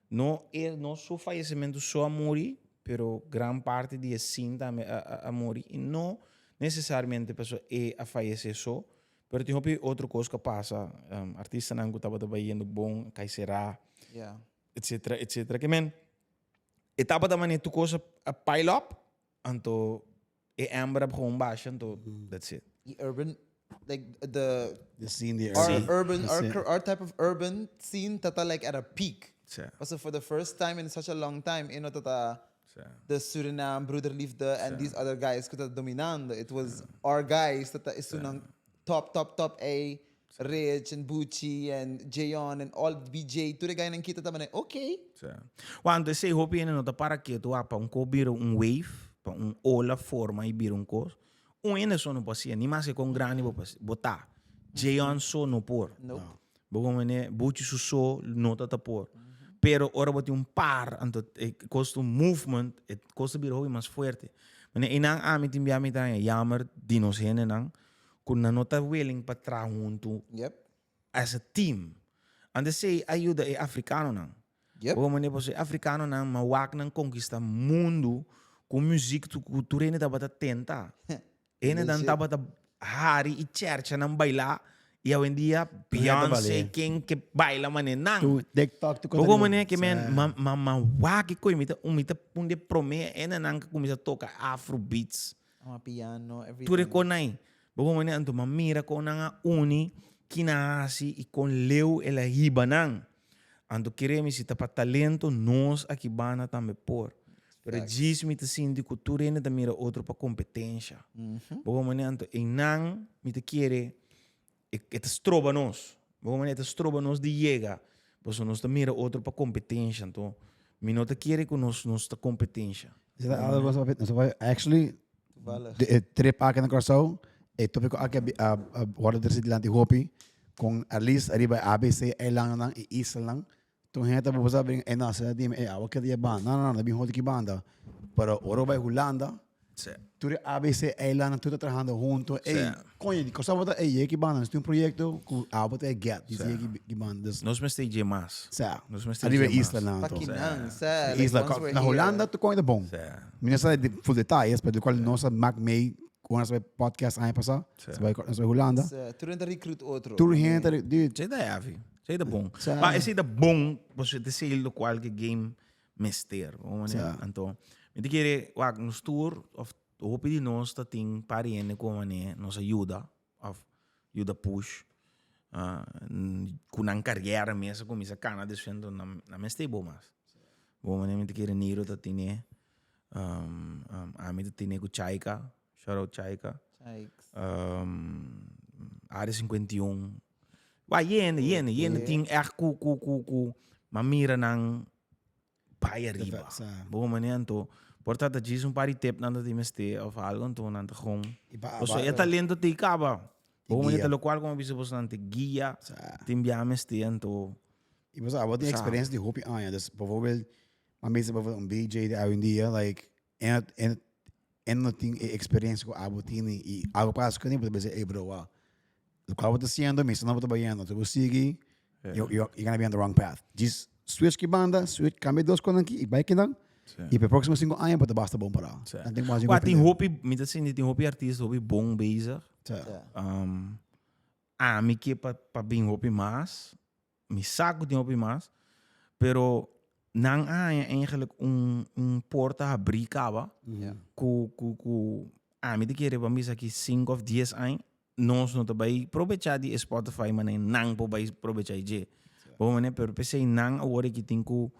no e, no su fallecimento so a muri, pero gran parti di e scene tambe a, a, a muri. Y no necesariamente pasobra e a fallece so, pero tin hopi otro cos cu a pasa. Artistanan cu tabata bayendo bon a cay cera, etcetera, etcetera. Ke men, e tabata manera tur cos a pile up, anto E Amber a gewoon basha, anto that's it. Y urban, like the... The scene, the our urban. urban, The our, scene. our type of urban scene tata like at a peak. Sí. So for the first time in such a long time, you know, tata Sí. the Suriname, Broederliefde, and these other guys ku tata dominando. It was our guys tata esunang top, top, top A, Rich and Bucci and Jayon and all BJ, tur e guynan ki tata manera, okay. Sí. Wanto esei hopi hende no ta para ketu wak pa un kos bira un wave, pa un ola forma i bira un kos. Un hende so no por hasié, ni maske kon grandi bo por bo ta. Jayon so no por. Nope. Bo komprende? Buchi su so no ta ta por. Pero ora bo tin un par, anto e kos ta un movement, e kos ta bira hopi mas fuerte. Manera einan ami tin bia mi ta haña jammer di nos hendenan ku nan no ta willing pa traha huntu as a team. Anto esei a yuda e afrikanonan. Bo manera pasobra e afrikanonan ma wak nan konkista mundu ku muzik ku tur hende tabata tenta. Hendenan tabata hari i chèrcha nan bailá. I awendia Beyoncé ken ke baila mane nan. Tu TikTok tu Bo mane ke men ma ma ma wak koi mi ta mi ta un de prome ene nan ke kuminsa toka afro beats. Ama piano everything. Tur e konai. Bo mane anto ma mira kon nan a uni kina hasi i kon leu el a hiba nan. Anto kere mi si ta pa talento nos aki banda tambe por. Pero djis mi ta sinti ku tur hende ta mira otro pa kompetensha. Bo manera anto einan mi ta kere e e ta stroba nos. Bo manera e ta stroba nos di yega pasobra nos ta mira otro pa kompetensha. Anto mi no ta kere ku nos nos ta kompetensha. Esei ta algo nos a papia actually de e trip aki na Kòrsou e topiko aki a a wòrdu trese dilanti hopi kon at least ariba e ABC eilandennan i islanan Tur hende ta bosa bin e nase ta dime e awa keda di e banda. No, no, no, ta bin hoti ki banda. Pero ora bo bai Hulanda, tur e ABC eilandnan tur ta trahando hunto. Ey, coño, di cosa bo ta ey yega ki banda? Nos tin un proyecto cu awa ta e get, di yega ki banda. Dus, Nos mester dje mas. Sa. Nos mester Ariba dje mas. islanan Pa anto. kinan, sa. E isla, Like, once we're na here. Hulanda tur coño ta bon. Mi no sa di full detalles, pero di cual nos a mak mee cu nos a bai podcast aña pasa, nos a bai nos a bai Hulanda. Sa, tur hende ta recruit otro. Tur hende ta, dude. Esey ta heavy. Esei ta bon. Sa. Ma esei ta bon, pasobra ta esei lokual ku e game mester. Bo manera. Sa. Anto, mi ta kere, wak, nos tur, òf hopi di nos ta tin par di hende ku manera nos a yuda, òf yuda push, ku nan kariera mes a kuminsá kana despues, anto nan nan mester bo mas. Bo manera mi ta kere Niro ta tene, ami ta tene ku Chaika, shout out Chaika. Chaika. Area 51. Wa yende, yende, yende tin echt ku, ku, ku, ku, ma mira nan bai ariba. Sa. Bo manera anto, por ta ta djis un par di tip nan ta tin mester of algo anto nan ta gewoon. I pa Paso e talento te kaba. Bo manera guia. ta lokual como bisa bos nan te guia, Sa. tin bia mester anto. I bo sa, bo tin Sa. experiencia di hopi aña. Dus bijvoorbeeld, ma mester bijvoorbeeld un BJ di awendia, like, en, en, en no tin e experiencia ku abo tin i algo pasa ku bo ta bisa, ey bro, wou. Loke abo ta haciendo, mi sa no bo ta bayendo. So bo sigui, you, you, you're gonna be on the wrong path. Djis switch ki banda, switch, cambia dos konan aki i bai kinan. I pa e próximo cinco aña bo ta basta bon pará. Dan tin ku haci Wa, tin hopi, mi ta sinti tin hopi artista hopi bon bezig. Ami ke pa, pa bin hopi mas. Mi sa ku tin hopi mas, pero nan a haña eigenlijk un un porta habrí kaba ku ku ku ami ta kere pa bisa aki sinku òf dies aña nos no ta bai probechá di e Spotify manera nan por bai probechá dje. Bo manera pero p'esei nan awor aki tin ku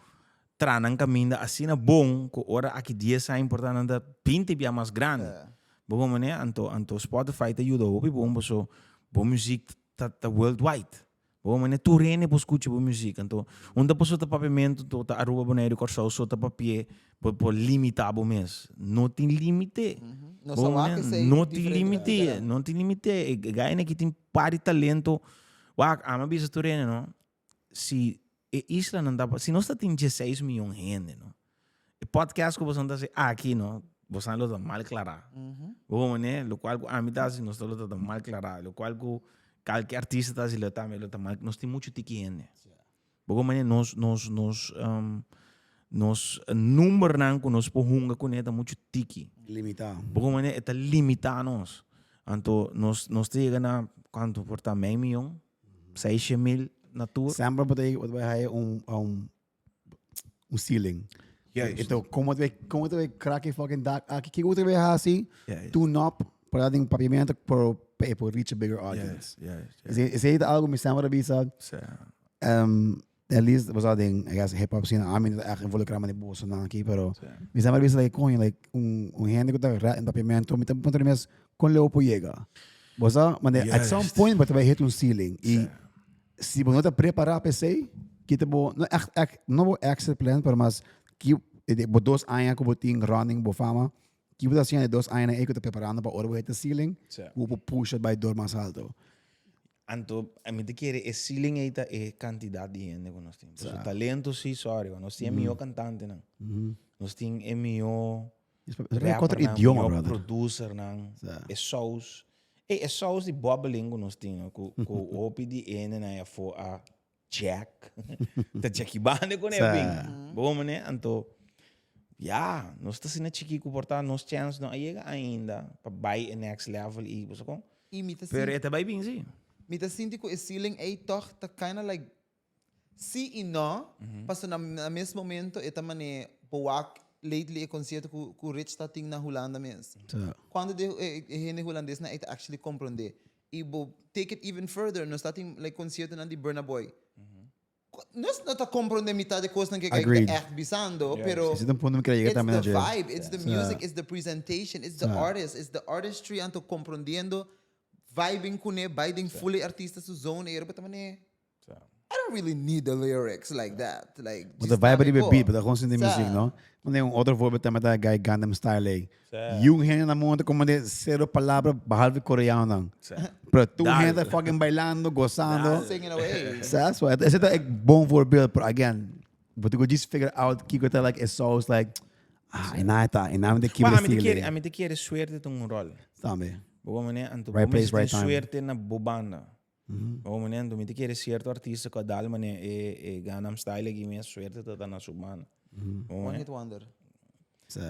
traha nan kaminda asina bon ku ora aki dies aña por ta nan ta binti bia mas grandi. Bo manera anto anto Spotify ta yuda hopi bon paso bo muzik ta ta worldwide. Bo manera tur hende por skucha bo muzik. Anto un ta paso ta papiamentu anto ta Aruba, Boneiru, Kòrsou so ta papia bo por limita bo mes. No tin limite. Nos Bo a wak manera esei no tin diferente limite, manera. no tin limite. E gainan aki tin par di talento. Wak, ami a bisa tur hende no, si e islanan ta, si nos ta tin dieseis miyon hende no, E podcast ku boso ta hasi aki no, boso lo ta mal klará. Bo manera, lokual ku ami ta hasi nos lo ta mal klará. Lokual ku kalke artista ta hasi lo tambe lo ta mal. Nos tin muchu tiki hende. Bo manera nos nos nos nos numbernan ku nos por hunga kuné ta muchu tiki. Limitá. Bo manera e ta limitá nos. Anto nos nos ta yega na kuantu por ta mei miyon, seishe mil na tur. Semper bo ta yega bo ta bai haya un un un ceiling. Juist. Então, como te como te crack e fucking dak aki, kiko te vai hasi, Juist. tune up para dar papiamento por por reach a bigger audience. Juist, juist, Ese ese algo mi sempre bisa, Sa. at least was dat ding, I guess hip hop scene, ami no echt involucrado met die boze na aki, pero Sa. mi sempre bisa like coño, like un un hende ku ta rap in papiamento, mi ta puntra mi mes kon leu por yega. Bo sa, mane at some Juist. point bo ta bai hit un ceiling i Sa. Si bo no ta prepará pa esei, kita bo, no ègt ègt, no bo exit plan, pero mas ki bo dos aña ku bo tin running bo fama, ki bo ta hasiendo e dos añanan ei ku ta preparando pa ora bo hit e ceiling, ku bo por pusha bai dor mas alto. Anto, mi ta kere e ceiling ei ta e kantidat di hende ku nos tin. Pasobra talento si, sorry, nos tin e mihó kantantenan. Nos tin e mihó Rapper nan, idioma, mihó brother. producer nan, e saus. Ey, e saus di bubbling ku nos tin, no? Ku, ku hopi di hendenan afó a jack. Ta Jackie Bande ku ne bin. Bo mane, anto, ya, nos ta asina chikí ku por ta nos chance no a yega ainda pa bai e next level i bo sa kon. I mi ta Pero sinti. e ta bai bin si. Mi ta sinti ku e ceiling ei tòg ta kinda like sí i no, pasobra na mes momento e ta manera bo wak lately e concierto ku ku Rich ta tin na Hulanda mes. Cuanto di e hende hulandesnan ei ta actually comprende? I bo take it even further, nos ta tin like conciertonan di Burna Boy. Nos no ta comprende mitad di cosnan cu e ta echt bisando, pero Ese ta un punto mi kere yega it's tambe na the dje. vibe, it's the music, it's the presentation, it's the artist, it's the artistry anto comprondiendo, vibing cune, bai den full e artista su zone, e ta mane, I don't really need the lyrics like that, like Bo ta djis vibe dame riba e bo. beat, bo ta gewoon sinti Sa. muziek, no? Wanneer un otro voorbeeld tambe ta guy Gangnam Style ey. Yung hende na mundo ta comprende cero palabra behalve Koreanonan. Pero tur Dal. hende ta fucking bailando, gozando. Singing away. Sa, so ese ta e bon voorbeeld, pero again, bo tin ku just figure out kiko ta like e sauce like, ah, e na ta, e na mi ta Maar kibra ami te estilo kere, ey. ami te kere suerte ta un rol. Tambe. Bo manera, anto Right bo place, mester right tin time. suerte na bo banda. Bo manera, anto mi ta kere cierto artista cu a dal manera e e Gangnam Style aki mes suerte ta ta na su banda. Bo One manera. hit wonder. Sa.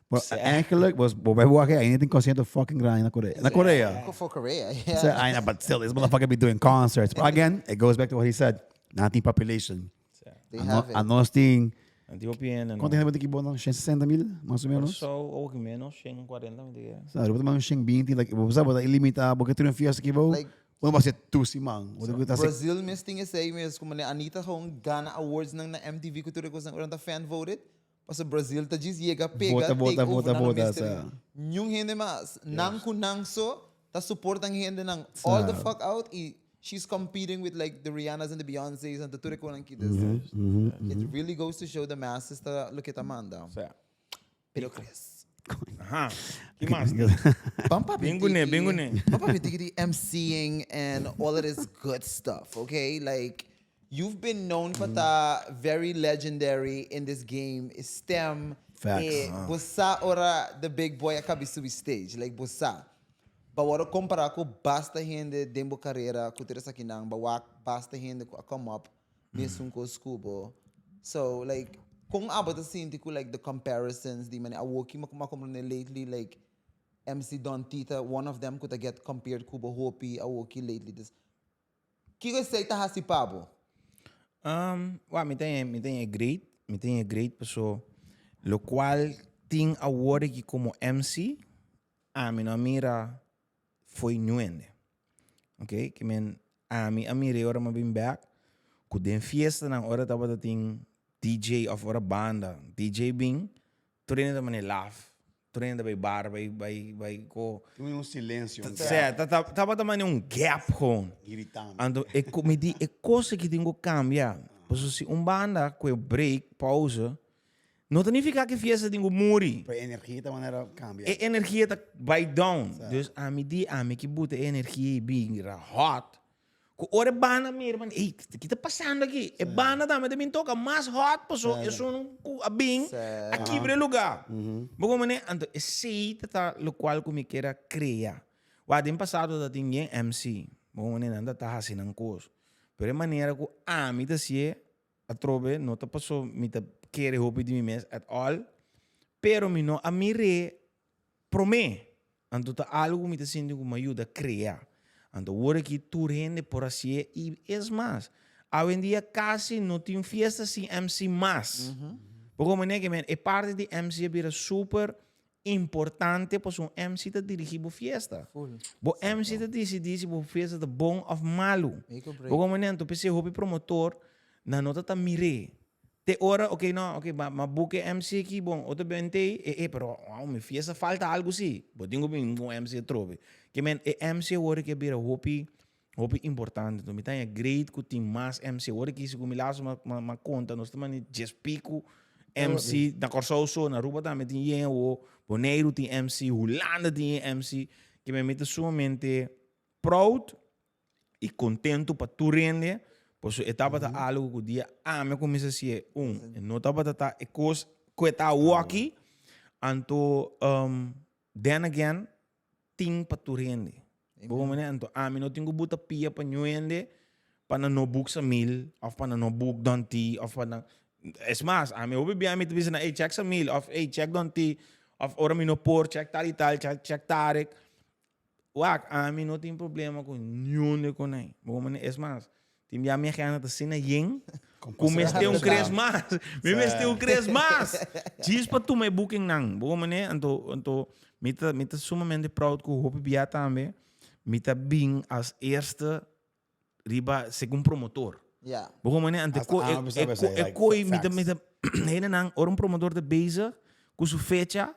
Pero eigenlijk was bo bij wak ainda tin concierto fucking grandi na Korea. Na Korea. For Korea, yeah. Sa, I know, but still, this motherfucker be doing concerts. But again, it goes back to what he said. Nan tin population. They Ano, have it. anos tin Anti hopi hende no. Cuanto hende bo tin ki bo no? 160 mil, mas o menos? So, ook menos, 140 mi diga. Sa, bo ta mas 120, like, bo sa, bo ta ilimita, bo ke tin un fiesta ki bo, Like, bo no ser tu siman. Bo ta ser Brazil mes tin esei mes, como ne Anita gewoon gana awards nang na MTV ku tur e kosnan ora ta fan voted. Paso Brazil ta djis yega pega, Vota, vota, take over, vota, nan no vota, mester sa. niun hende mas. Nan ku nan so ta supportan hendenan all the Sa. fuck out i she's competing with like the Rihannas and the Beyoncés and the tur e konan ki. Dus it really goes to show the masses ta loke ta manda. Sa. Pero Chris. Aha. Ki mas? Ban papia Bin kuné, bin tiki- kuné. Ban papia tiki di MCing and all of this good stuff, okay? Like, you've been known pa ta very legendary in this game. Stem. Facts. Eh, bo sa ora the big boy a kabi subi stage. Like, bo sa. Ba worde compara ku basta hende den bo carera ku tur esakinan. Ba wak basta hende ku a come up mesun kos ku bo. So, like, kon abo ta sinti ku like the comparisons di manera awoki mi a comprende lately like MC Don Tita, one of them ku ta get compared ku bo hopi awoki lately. Dus, kiko esei ta hasi pa bo? Um, wa, mi ta mi ta e great, mi ta e great paso locual tin awor aki como MC, ami no a mira fo'i nuende. Ok, ke men ami a mira e ora mi a bin bek ku den fiestanan ora tabata tin DJ of ora banda DJ bin tur hende ta mane laf, tur hende ta bai bar bai bai bai ko. Tin un silencio. Sea, tabata mane un gap gewoon. Iritante. Anto e mi di e kos aki tin ku kambia. Pasobra si un banda ku e break, pauze, No ta nifiká ku e fiesta tin ku muri. Pero e energia ta manera kambia. E energia ta bai down. Dus ami di ami ki buta e energia ei bira hot. Ku ora e banda mira man, ey, ki ta pasando aki? E banda tambe ta bin toka mas hot paso esun ku a bin a kibra e lugá. Bo komo manera? Anto esei ta ta lokual ku mi kier a krea. Wak den pasado ta tin bien MC. Bo komo manera? Nan ta ta hasi nan kos. Pero e manera ku ami ta hasié Atrobe no ta paso mi ta kere hopi di mi mes at all, pero mi no a mir'é promé. Anto ta algu ku mi ta sinti ku mi a yuda krea. Anto wor aki tur hende por hasié i es mas, awendia kasi no tin fiesta sin MC mas. Bo komprende ke men e parti di MC a bira super importante pasobra un MC ta dirigí bo fiesta. Bo MC ta disidí si bo fiesta ta bon òf malu. Bo komprende? Anto p'esei hopi promotor nan no ta ta mir'é. Te ora, ok no, ok ma ma book e MC aki, bon otro bente ei, e e pero wow mi fiesta falta algu si. Bo tin ku bin ku un MC atrobe. Ke men e MC awor ke a bira hopi hopi importante. Anto mi ta haña great ku tin mas MC. Ora ki si ku mi laatste ma ma ma konta nos ta manda djes piku MC na Kòrsou so, na Aruba tambe tin yen awo, Boneiru tin MC, Hulanda tin yen MC. Ke mi mi ta sumamente proud i kontentu pa tur hende pasobra e tabata algu ku dia ami a kuminsá hasié un e no tabata ta e kos ku e ta awoki. Anto then again tin pa tur hende. Bo comprende? Anto ami no tin ku buta pia pa ñu hende pa nan no book Samil of pa nan no book Don T of pa nan Es mas, ami hopi bia mi ta bisa nan, ey check Samil of ey check Don T of ora mi no por check tal y tal, check, check Tarek. Wak, ami no tin problema ku niun de konai. Bo mane, es mas, tin bia mi agenda ta asina yen, ku mester un kres mas. Mi mester un kres mas. Djis pa tuma e bookingnan. Bo mane, anto, anto mi ta, mi ta sumamente proud ku hopi bia tambe mi ta bin as eerste riba segun promotor. Ja. Bo como ne ante Hasta ko amo e, bisa e, bisa, ko, e like, koi mi ta facts. mi ta hendenan ora un promotor ta bezig ku su fecha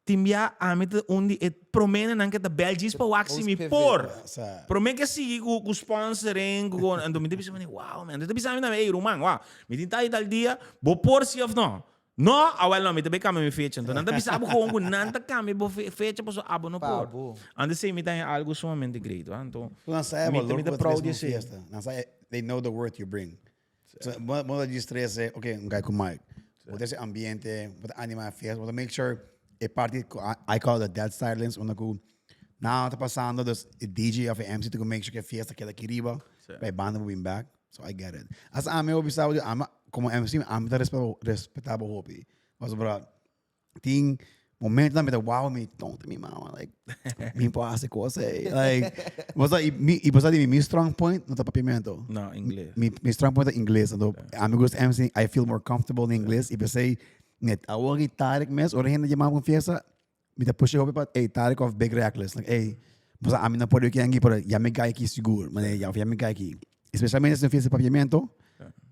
tin bia ami ta un di e promenenan ke ta bel djis pa wak si Most mi pivot. por. Sa. Prome ke sigui ku ku sponsoring ku anto mi ta bisa mane wow man. Anto ta bisa mi tambe ey ruman wak mi tin tal y tal dia bo por si of no. No, awel no, mi ta bay cambia mi fecha. Enton nan ta bisa bo gewoon cu nan ta cambia bo fecha pasobra abo no por. Pa bo. Antes esey mi ta haña algo sumamente great, wa. Anto, Nan sa e mi ta balor mi cu ta bo ta proud trece di na un esey. fiesta. Nan sa e, they know the worth you bring. So, bo bo ta djis trece, ok, un guy cu mic. Bo trece ambiente, bo ta anima e fiesta, bo ta make sure e parti cu I call the dead silence, unda cu nada no ta pasando, dus e DJ of e MC ta cu make sure cu e fiesta keda aki riba, pa e banda por bin back. So I get it. As ami hopi sa, ami como MC, ami ta respeta, respeta bo hopi. Pasobra tin momentonan mi ta wow mi tonto mi mama like mi por haci cos ey. Like, bo sa, y mi, y bo sa di mi, mi strong point no ta papiamento. No, ingles. Mi, mi strong point ta ingles. Anto, ami gusta MC, I feel more comfortable in ingles. Y p'esey, net awor ki Tarek mes, ora hende yama pa un fiesta, Mi ta pusha hopi pa ey Tarek of Big Reckless. Like ey, bo sa ami no por di aki pero ya mi guy aki sigur. Mane ya of ya mi guy aki. Especialmente si un fiesta di papiamento,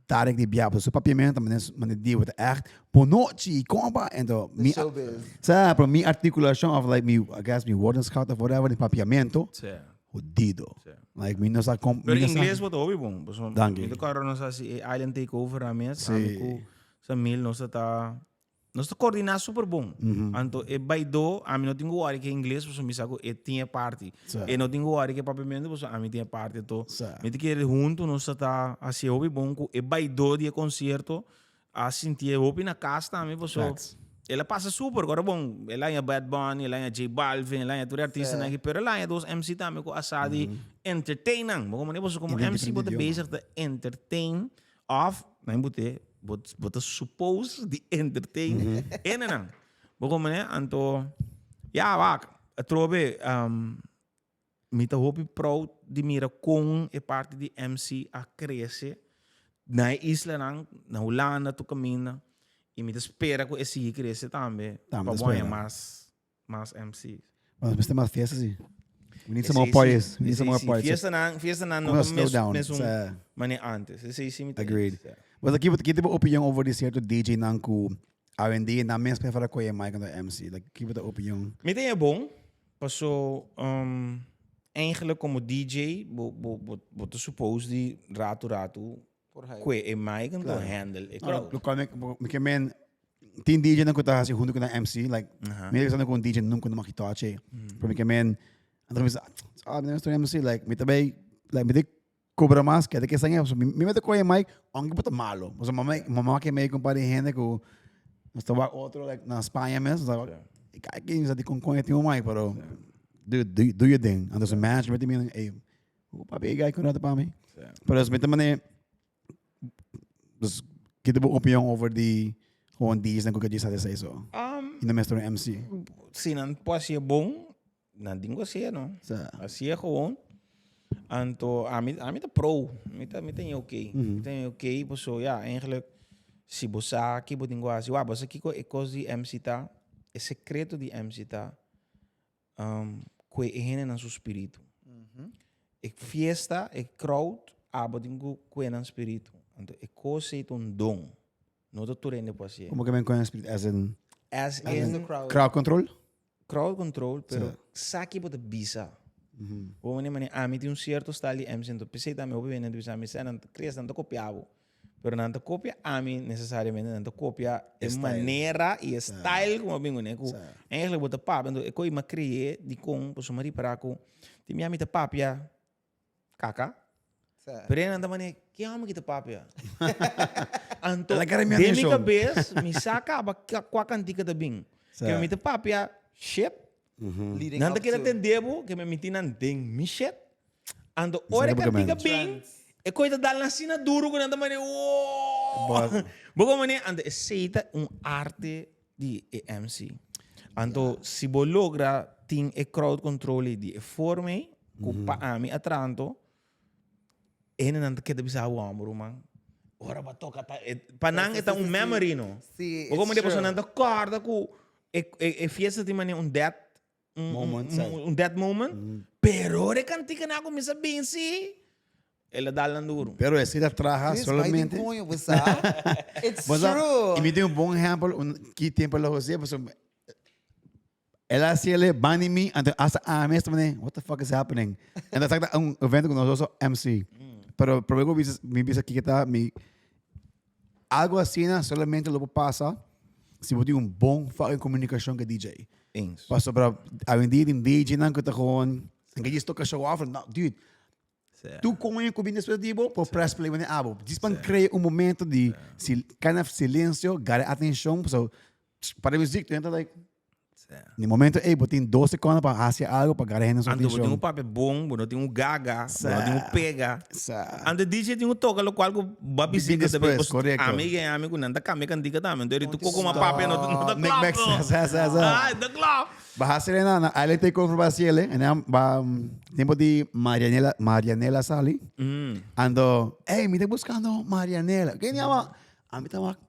Tarek di bia, su papiamento mane mane di bo ta echt bonochi kompa. Ento The mi showbiz. sa pero mi articulacion of like mi I guess mi woordenschat of whatever di papiamento hodido. Like mi no sa kom Pero mi no sa. ingles bo ta hopi bon. Pasobra Danki. mi ta kòrda nos hasi e Island Takeover na mes. Si. Ami ku Samil nos ta ta Nos ta coordina super bon. Anto e baidó, ami no tin ku wòri ke ingles pasobra mi sa ku e tin e parti. E no tin ku wòri ke papiamentu pasobra ami tin e parti. Anto mi ta kere huntu nos ta ta hasi hopi bon ku e baidó di e concierto a sintié hopi na kas tambe pasobra el a pasa super. Ora bon, el a haña Bad Bunny, el a haña J Balvin, el a haña tur e artistanan aki, pero el a haña dos MC tambe ku a sa di entertain nan. Bo komprende? Pasobra komo MC bo ta bezig ta entertain Of, nan bote, bo, bo ta suppose di entertain hendenan. Bo comprende? Anto, ja, wak, atrobe, um, mi ta hopi proud di mira kon e parti di MC a crece na e islanan, na Hulanda tur caminda, y mi ta spera cu e sigui crece tambe, Tambe pa ta bo haña spera. mas Mas MC's. Nos mester mas fiesta si. We need some more parties. We need some more parties. Fiestanan, fiestanan no Como ta slow mes, down. mesun Sa- mane antes. Esei sí mi ta Agreed. eens, ja. But ki ki bo opinion over di cierto DJ nan ku awendia nan mes prefera koe mic dan MC? Like ki bo ta opinion? Mi ta e bon, paso um, eigenlijk como DJ bo, bo, bo, bo ta suppose di ratu ratu Por hype. Kue e mic anto handle e crowd. Lo cual mi ke men tin DJ nan ku ta hasi huntu ku nan MC like mi ta pensando ku un DJ nunca no mag touch e. Pero mi ke men anto mi bisa ah mi ta MC like mi ta bay like mi ta cobra mas ke ke san e mi mete koe e mic aunke bo ta malo. Pasobra mama mama ke mei ku un par di hende ku nos ta wak otro like na Spaña mes nos ta wak e kai ken sa dikon kon e tin un mic pero dude do do your ding. Anto su management tin mi ey Papi, e guy ku rato pa mi. Pero es mi ta mane, dus, kita bo opinion over di gewoon DJ's nan ku ka djis hasi esei so? I no mester un MC. Si nan por hasié bon, nan tin ku hasié no. Sa. Hasié gewoon. Anto ami ami ta pro, mi ta mi ta in oké. Mi ta in oké paso ya eigenlijk si bo sa ki bo tin ku hasi, wak bo sa kiko e kos di MC ta, e sekreto di MC ta Kue e hendenan su spiritu. E fiesta, e crowd, abo tin ku kue nan spiritu. Anto e kos ei ta un don. No ta tur hende por hasié. Como ke men kue nan spiritu? As in? As in. Crowd control? Crowd control, pero sa ki bo ta bisa. Bo mane mane ami tin un cierto style di MC, anto p'esei tambe hopi hende ta bisa mi, sè nan ta kres, nan ta kopia bo. Pero nan ta kopia ami necesariamente, nan ta kopia e manera y e style ku mi a bin kuné. Ku eigenlijk bo ta papia, anto e ko'i mi a kre'é dikon pasobra mi a ripará ku tin bia mi ta papia kaka, pero e nan ta manera, ke hòmber ki ta papia? Anto den mi kabes mi sa kaba kua kantika ta bin. Ke mi ta papia shit, Nan ta keda tende bo ke mi miti nan den mi shit. Anto ora e kantika bin, e koi ta dal nan asina duru ku nan ta mane woah. Bo komo mane? Anto esei ta un arte di e MC. Anto si bo logra. tin e crowd control ei di e forma ei ku pa ami a tranto e hendenan ta keda bisa bo homber ruman ora bo a toka ta pa nan e ta un memory no. Sí, Bo it's komo di pasobra true. nan ta kòrda ku e e fiesta tin manera un dead un Moment, un un dead moment pero ora e kantikanan a kuminsá binsi El a dal nan duro. Pero esei ta traha Chris, solamente. bai den coño, bo sa. It's Bo sa, true. I mi tin un bon ehempel, un ki tempo el a hosé, pasobra el a hasiel ban di mi, anto hasta ami esta manera, what the fuck is happening? En dat ta un evento ku nos dos MC. Pero prome ku bisa, mi bisa kiko ta mi, algo asina solamente lo por pasa si bo tin un bon fucking komunikashon ku e DJ. Eens. Pasobra awendia tin DJ-nan ku ta gewoon, nan ke djis toka show off, no, dude, Tu coño cu bin despues di bo, por press play wanneer abo. Djis pan crea un momento di sil kind of silencio, gara atencion, so para muziek tu entra like Ni momento ey bo tin dos secondo pa haci algo pa gara hende su Anto bo tin atencion. un papia bon, bo no tin un gaga, bo no tin un pega. Sa. Anto DJ tin un toca locual cu bo a Bin bisa cu ta despues, correcto. Ami gen ami cu nan ta cambia cantica tambe. Anto tu coco ma papia no ta Make klop. make sense, sa sa sa. Ah, no ta klop. Baha Serena na Island Takeover ba hasiel en dan ba tempo di Marianela Marianela sali. Ando, hey, mi ta buscando Marianela. Ken llama? A mi ta wak,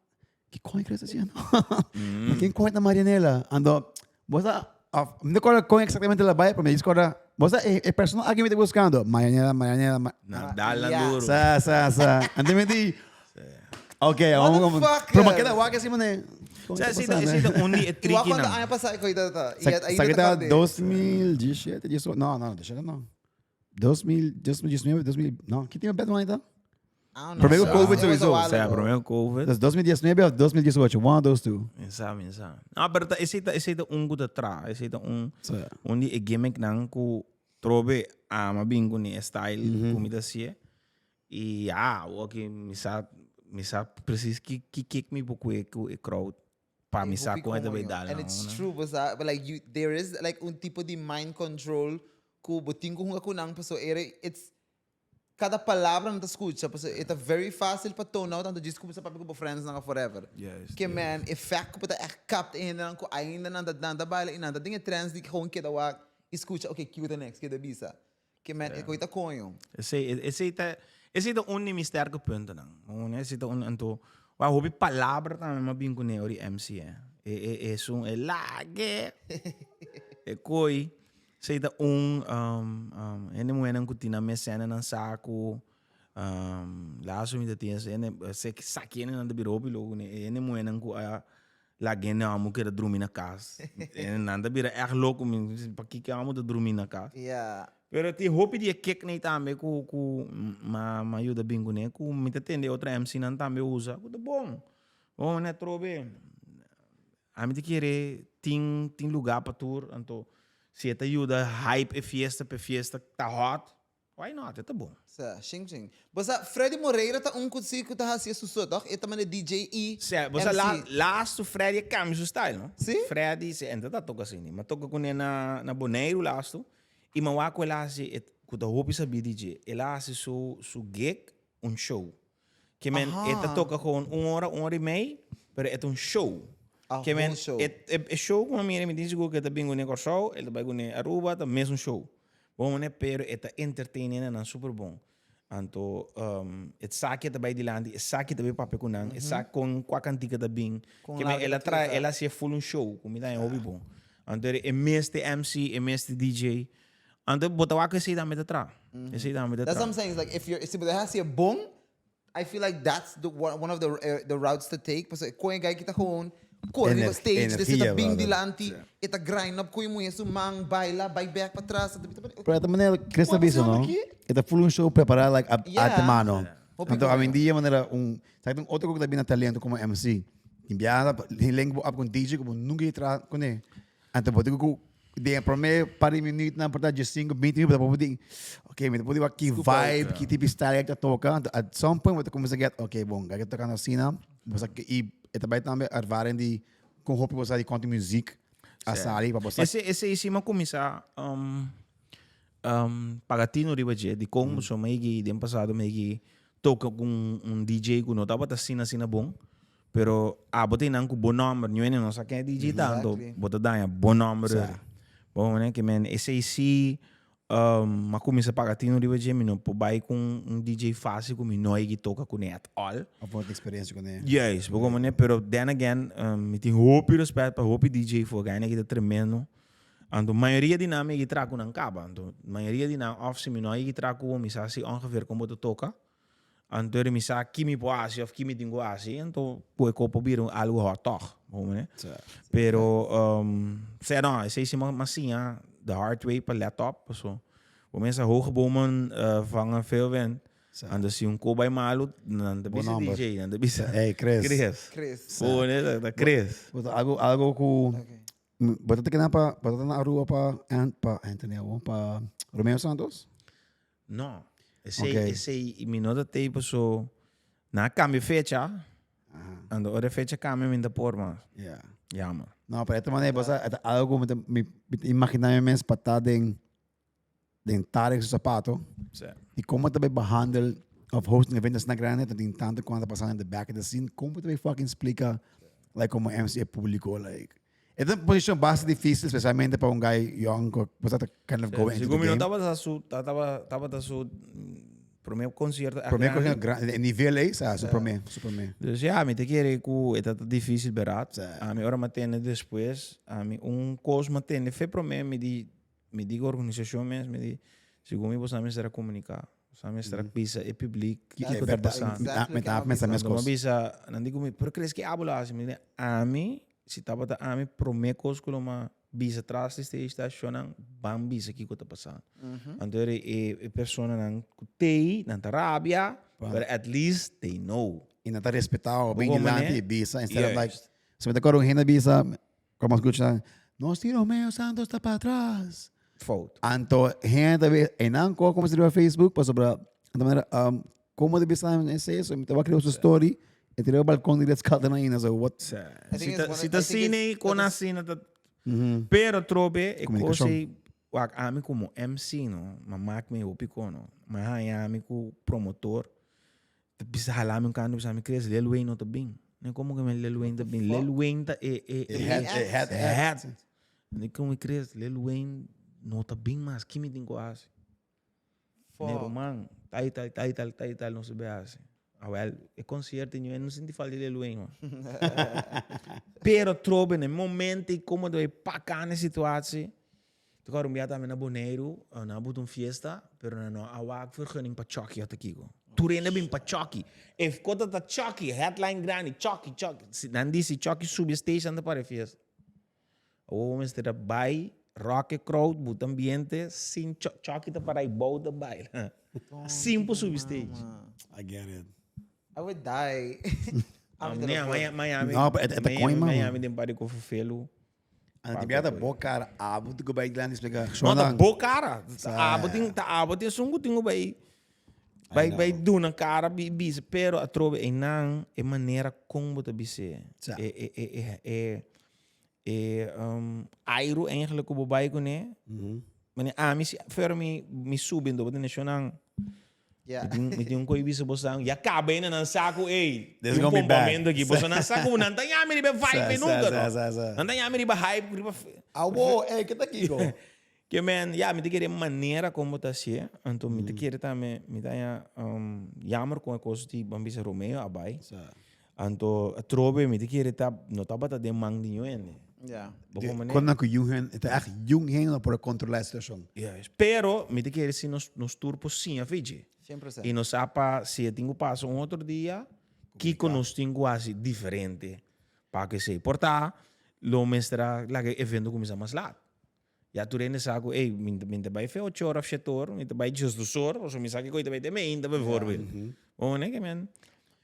ki coño crees haciendo? Ma ken coño ta Marianela? Ando, bo sa, of, mi no acuerdo con exactamente la bai, pero mi acuerdo, bo sa, e, e persona aki mi ta buscando. Marianela, Marianela, Ma Na, dal Yeah. duro. Sa, sa, sa. Ando mi di, Ok, vamos vamos. Motherfucker. Pero ma keda wak así mané. O sea, esei ta, esei ta un di e Igual trikinan. cuando aña pasá e koita ta. Y ahí Sa ta kita kande. 2017, 18, no, no, 17 no. 2000, 2019, 2000, no, ki tin Batman ta? I don't know. Primero It COVID was a sowieso. while O sea, ago. promé COVID. Dus 2019 of 2018, one of those two. Mi sa, mi sa. No, pero ta, esei ta, esei ta un ku ta tra. Esei ta un, Sa. un di e gimmicknan ku trobe ama bin ku ni e style ku mi ta hasié. I ya, awor ki mi sa, mi sa precies ki ki kick mi por kue ku e crowd pa mi sa kon e ta bay dal And nan, it's no? true, bo sa, but like you, there is like un tipo di mind control ku bo tin ku hunga ku nan paso ere it's kada palabra nan ta skucha paso e ta very fácil pa tone out anto djis kuminsá papia ku bo friends nan forever. Juist, Ke man, e fact ku bo ta echt kapt e hendenan ku ainda nan ta nan ta baila i nan ta den e trends di gewoon keda wak i skucha, okay, kiko ta next, kiko ta bisa. Ke men e koe ta koño. Esei, esei ta, esei ta un di mi sterke puntonan. Un, esei ta un, anto, wou hopi palabra tambe m'a bin kuné ora di MC, eh. E, e, esun, e lage, e koi. Esei ta un, um, hende muhénan ku tin nan mes sène nan saku, um, laatste mi ta tin esei hende, sa kiendenan ta bira hopi loko kuné, e hende muhénan ku a Laga hende amo keda drumi na kas. Nan ta bira ègt loko mi pakiko amo ta drumi na kas. Yeah. Pero tin hopi di e kekney tambe ku ku m'a m'a yuda bin kuné ku mi ta tende otro MC nan tambe usa ku ta bon. Bon manera atrobe ami ta kere tin tin luga pa tur anto si e ta yuda hype e fiesta pa e fiesta ta hot. Why not? E ta bon. Sa, shing shing. Bo sa, Freddy Moreira ta un ku si ku ta hasi e su so, toch? E ta manda DJ i Sa, bo sa MC. la, laatste Freddy a cambia su style, no? Si? Freddy, si, en ta ta toca asina. Ma toca kuné na, na Boneiru laatste. I ma wak ku el a hasi, e, ku ta hopi sabí DJ. El a hasi su, su gig un show. Ke men, e ta Aha. toca gewoon un ora, un ora i mei, pero e ta un show. A Ke men, whole show. e, e, e show ku mi a mira, mi tin sigur ku e ta bin kuné Kòrsou, el ta bai kuné Aruba, ta mesun show. Bon manera pero e ta entertain hendenan super bon. Anto e sa ke ta bai dilanti, e sa ke ta bai papia ku nan, e sa kon kua kantika ta bin. Kon Ke men largo el a ta traha, keda. el a hasié full un show ku mi ta haña hopi bon. Anto e mes te MC, e mes te DJ. Anto bo ta wak esei tambe ta traha. Esei tambe ta That's what I'm traha. saying, is like if you're, si bo ta hasié bon, I feel like that's the one, one of the, eh, the routes to take. Paso e koe guy kita gewoon kore riba Ener- stage, dus e ta energia, bin brother. dilanti, e ta grind up koe muhe su man, baila, bai back pa tras. Pero ta manera Chris ta Wat bisa, is no? aki? E ta full un show prepará like a, Yeah. antemano. Hopi Anto, koe. hoy en dia manera un, sa un otro ku ta bina talento como MC. Tin biaha tin link bo up con DJ ku bo nunca a traha kuné. Anto bo tin ku den e prome par di minuutnan por ta diescinco, binti minuut bo ta por di, ok, mi ta por di wak ki vibe, ki tipo style ta toka. Anto at some point bo ta kuminsa get, ok, bon, kijk ta tokando asina, bo sa i e ta bai tambe ervaring di kon hopi bo sa di konti muziek a sali pa bo sa. Ese ese si mi a kuminsa paga tino riba dje dikon pasobra mi a yegi den pasado mi a yegi toka ku un DJ ku no tabata asina asina bon. Pero abo ta einan ku bo nòmber, niun hende no sa ken e DJ ta, anto bo ta daña bo nòmber. Bon manera ke men esei si um, m'a kuminsá paga tinu riba dje, mi no por bai ku un DJ fásil ku mi no a yegi toka kuné at all. Of no tin eksperensia kuné. Juist, bo komo manera, pero then again, mi tin hopi rèspèt pa hopi DJ for guy nan ki ta tremendo. Anto mayoria di nan mi a yegi traha ku nan kaba. Anto mayoria di nan òf si mi no a yegi traha ku bo mi sa si ongeveer kon bo ta toka. Anto mi sa ki mi por hasi of ki mi tin ku hasi, anto ku e kos por bira algu hòt tòg, bo mene. Pero sea no, esei si m'a siña the hard way pa lèt op, paso bo mester hoge bomen vangen veel wind, anto si un kos bai malu, nan ta bisa DJ, nan ta bisa Chris. Chris. Bo mene, ta Chris. Bo ta algu algu ku bo ta keda pa bo ta na Aruba pa pa Anthony awor pa Romeo Santos? No, esei, Ok. esei mi no ta tei paso nan a cambia fecha, ando ora e fecha cambia mi no ta por mas. Yeah. Jammer. No, pero esta manera pasa, esta algo mi ta, mi, mi ta imagina mi mes pa ta den, den Tarek su zapato. Sí. Y como ta bay behandel of hosting event asina grande, ta tin tanto cuanto ta pasando in the back of the scene, como ta bay fucking explica like como MC e publico like. E ta un posicion basta dificil, specialmente pa un guy young cu bo ta kind of going into Segun the mi no game. tabata su, tabata su prome concierto echt Prome grandi. concierto grandi, e nivel ey, sa, su prome, su prome. Dus ja, mi ta kere cu e ta dificil berat. Sa. Ami ora mi a tende despues, ami un cos mi a tende fe prome, mi di, mi di cu organisacion mes, mi di, segun mi boso a mester a comunica, boso a mester a bisa e publiek kico ta pasando. Mi ta pensa mes Anto mi a cos. bisa, nan di cu mi, pero crees que abo lo haci? Mi di, ami Si tabata ami prome kos ku lo ma bisa tras di stage ta shownan ban bisa kiko ta pasando. Anto e e personanan ku tei nan ta rabia pero at least they know. I nan ta respetá o Bo bin komo dilanti ne? i bisa instead of like Juist. si mi ta kòrda un hende a bisa kòm a skucha nos tin Romeo Santos ta pa atras. Fout. Anto hende ta bisa einan kò komo riba Facebook pasobra anto manera Como ta bisa esey so mi ta wak riba su story e ta riba balcon di Ritz Carlton ainda so what. Si I think ta it's one si of- ta I think asina it's- ei kon that is- asina ta pero trobe e kos Comunicacion. ei wak ami komo MC no ma mak mi hopi kon no ma haña ami ku promotor ta bisa hala mi un kantu bisa mi Chris Lil Wayne no ta bin mi komo ke men Lil Wayne ta bin Lil Wayne ta e e E head e head head mi komo Chris Lil Wayne no ta bin mas ki mi tin ku hasi. Fuck. Ne ruman, tal y tal, tal y tal, tal y tal, no se be haci. Awel, e concierto ñu no sinti falta di Lil Wayne, man. Pero trobe na e momento y como ta bay paca na e situatie. Te acorda un bia tambe na Boneiru, nan a buta un fiesta, pero nan no a wak vergunning pa Chucky ota kiko. Tur hende a bin pa Chucky. Ef kota ta Chucky, headline grandi, Chucky, Chucky. Si nan di si Chucky subi e stage nan ta para e fiesta. Awor bo mester a bai rock e crowd, buta ambiente, sin Chucky ta para bou ta baila. Sin por subi stage. I get it. I would die. Ami ta Nee, lo por. Miami, No, pero e ta coin, man. Miami den par di ko vervelu. Anto ti bia ta bo cara, abo tin ku bai dilanti explica. No, ta bo cara. Ta abo tin, ta abo tin esun ku tin ku bai bai bai duna cara bi bisa, pero atrobe einan e manera kon bo ta bis'é. Sa. E e e e e E airu eigenlijk ku bo bai kuné, mane ami si fer mi mi subi anto bo tene shownan Yeah. mi tin mi tin un koi bisa bo san ya kaba ainda nan sa ku ey This tin un gonna be bad. pompamento aki pasobra nan sa ku nan ta yami riba e vibe Sa, sa, nunka sa, no sa, sa. nan ta yami riba hype riba Awo, ey, ke ta kiko? Ke men ya mi ta kere e manera kon bo ta hasié anto mi ta kere tambe mi ta haña jammer kon e kos di ban bisa Romeo a bai Sa. anto atrobe mi ta kere ta no tabata den man di niun hende. Ya. Bo como ne? Kon nan ku yun hende, ta echt yun hende no por a kontrolá e situashon. Juist. Pero mi ta kere si nos nos tur por siña fiji. 100%. I nos sa pa si e tin ku pasa un otro dia kiko nos tin ku hasi diferente pa ku esei. Por ta lo mester a laga e evento kuminsá mas lat. Ya tur hende sa ku, ey, mi mi ta bai fe ocho or of shete or, mi ta bai diesdos or, pasobra mi sa ki koi ta bai te meinta bijvoorbeeld. Bo mane ke men,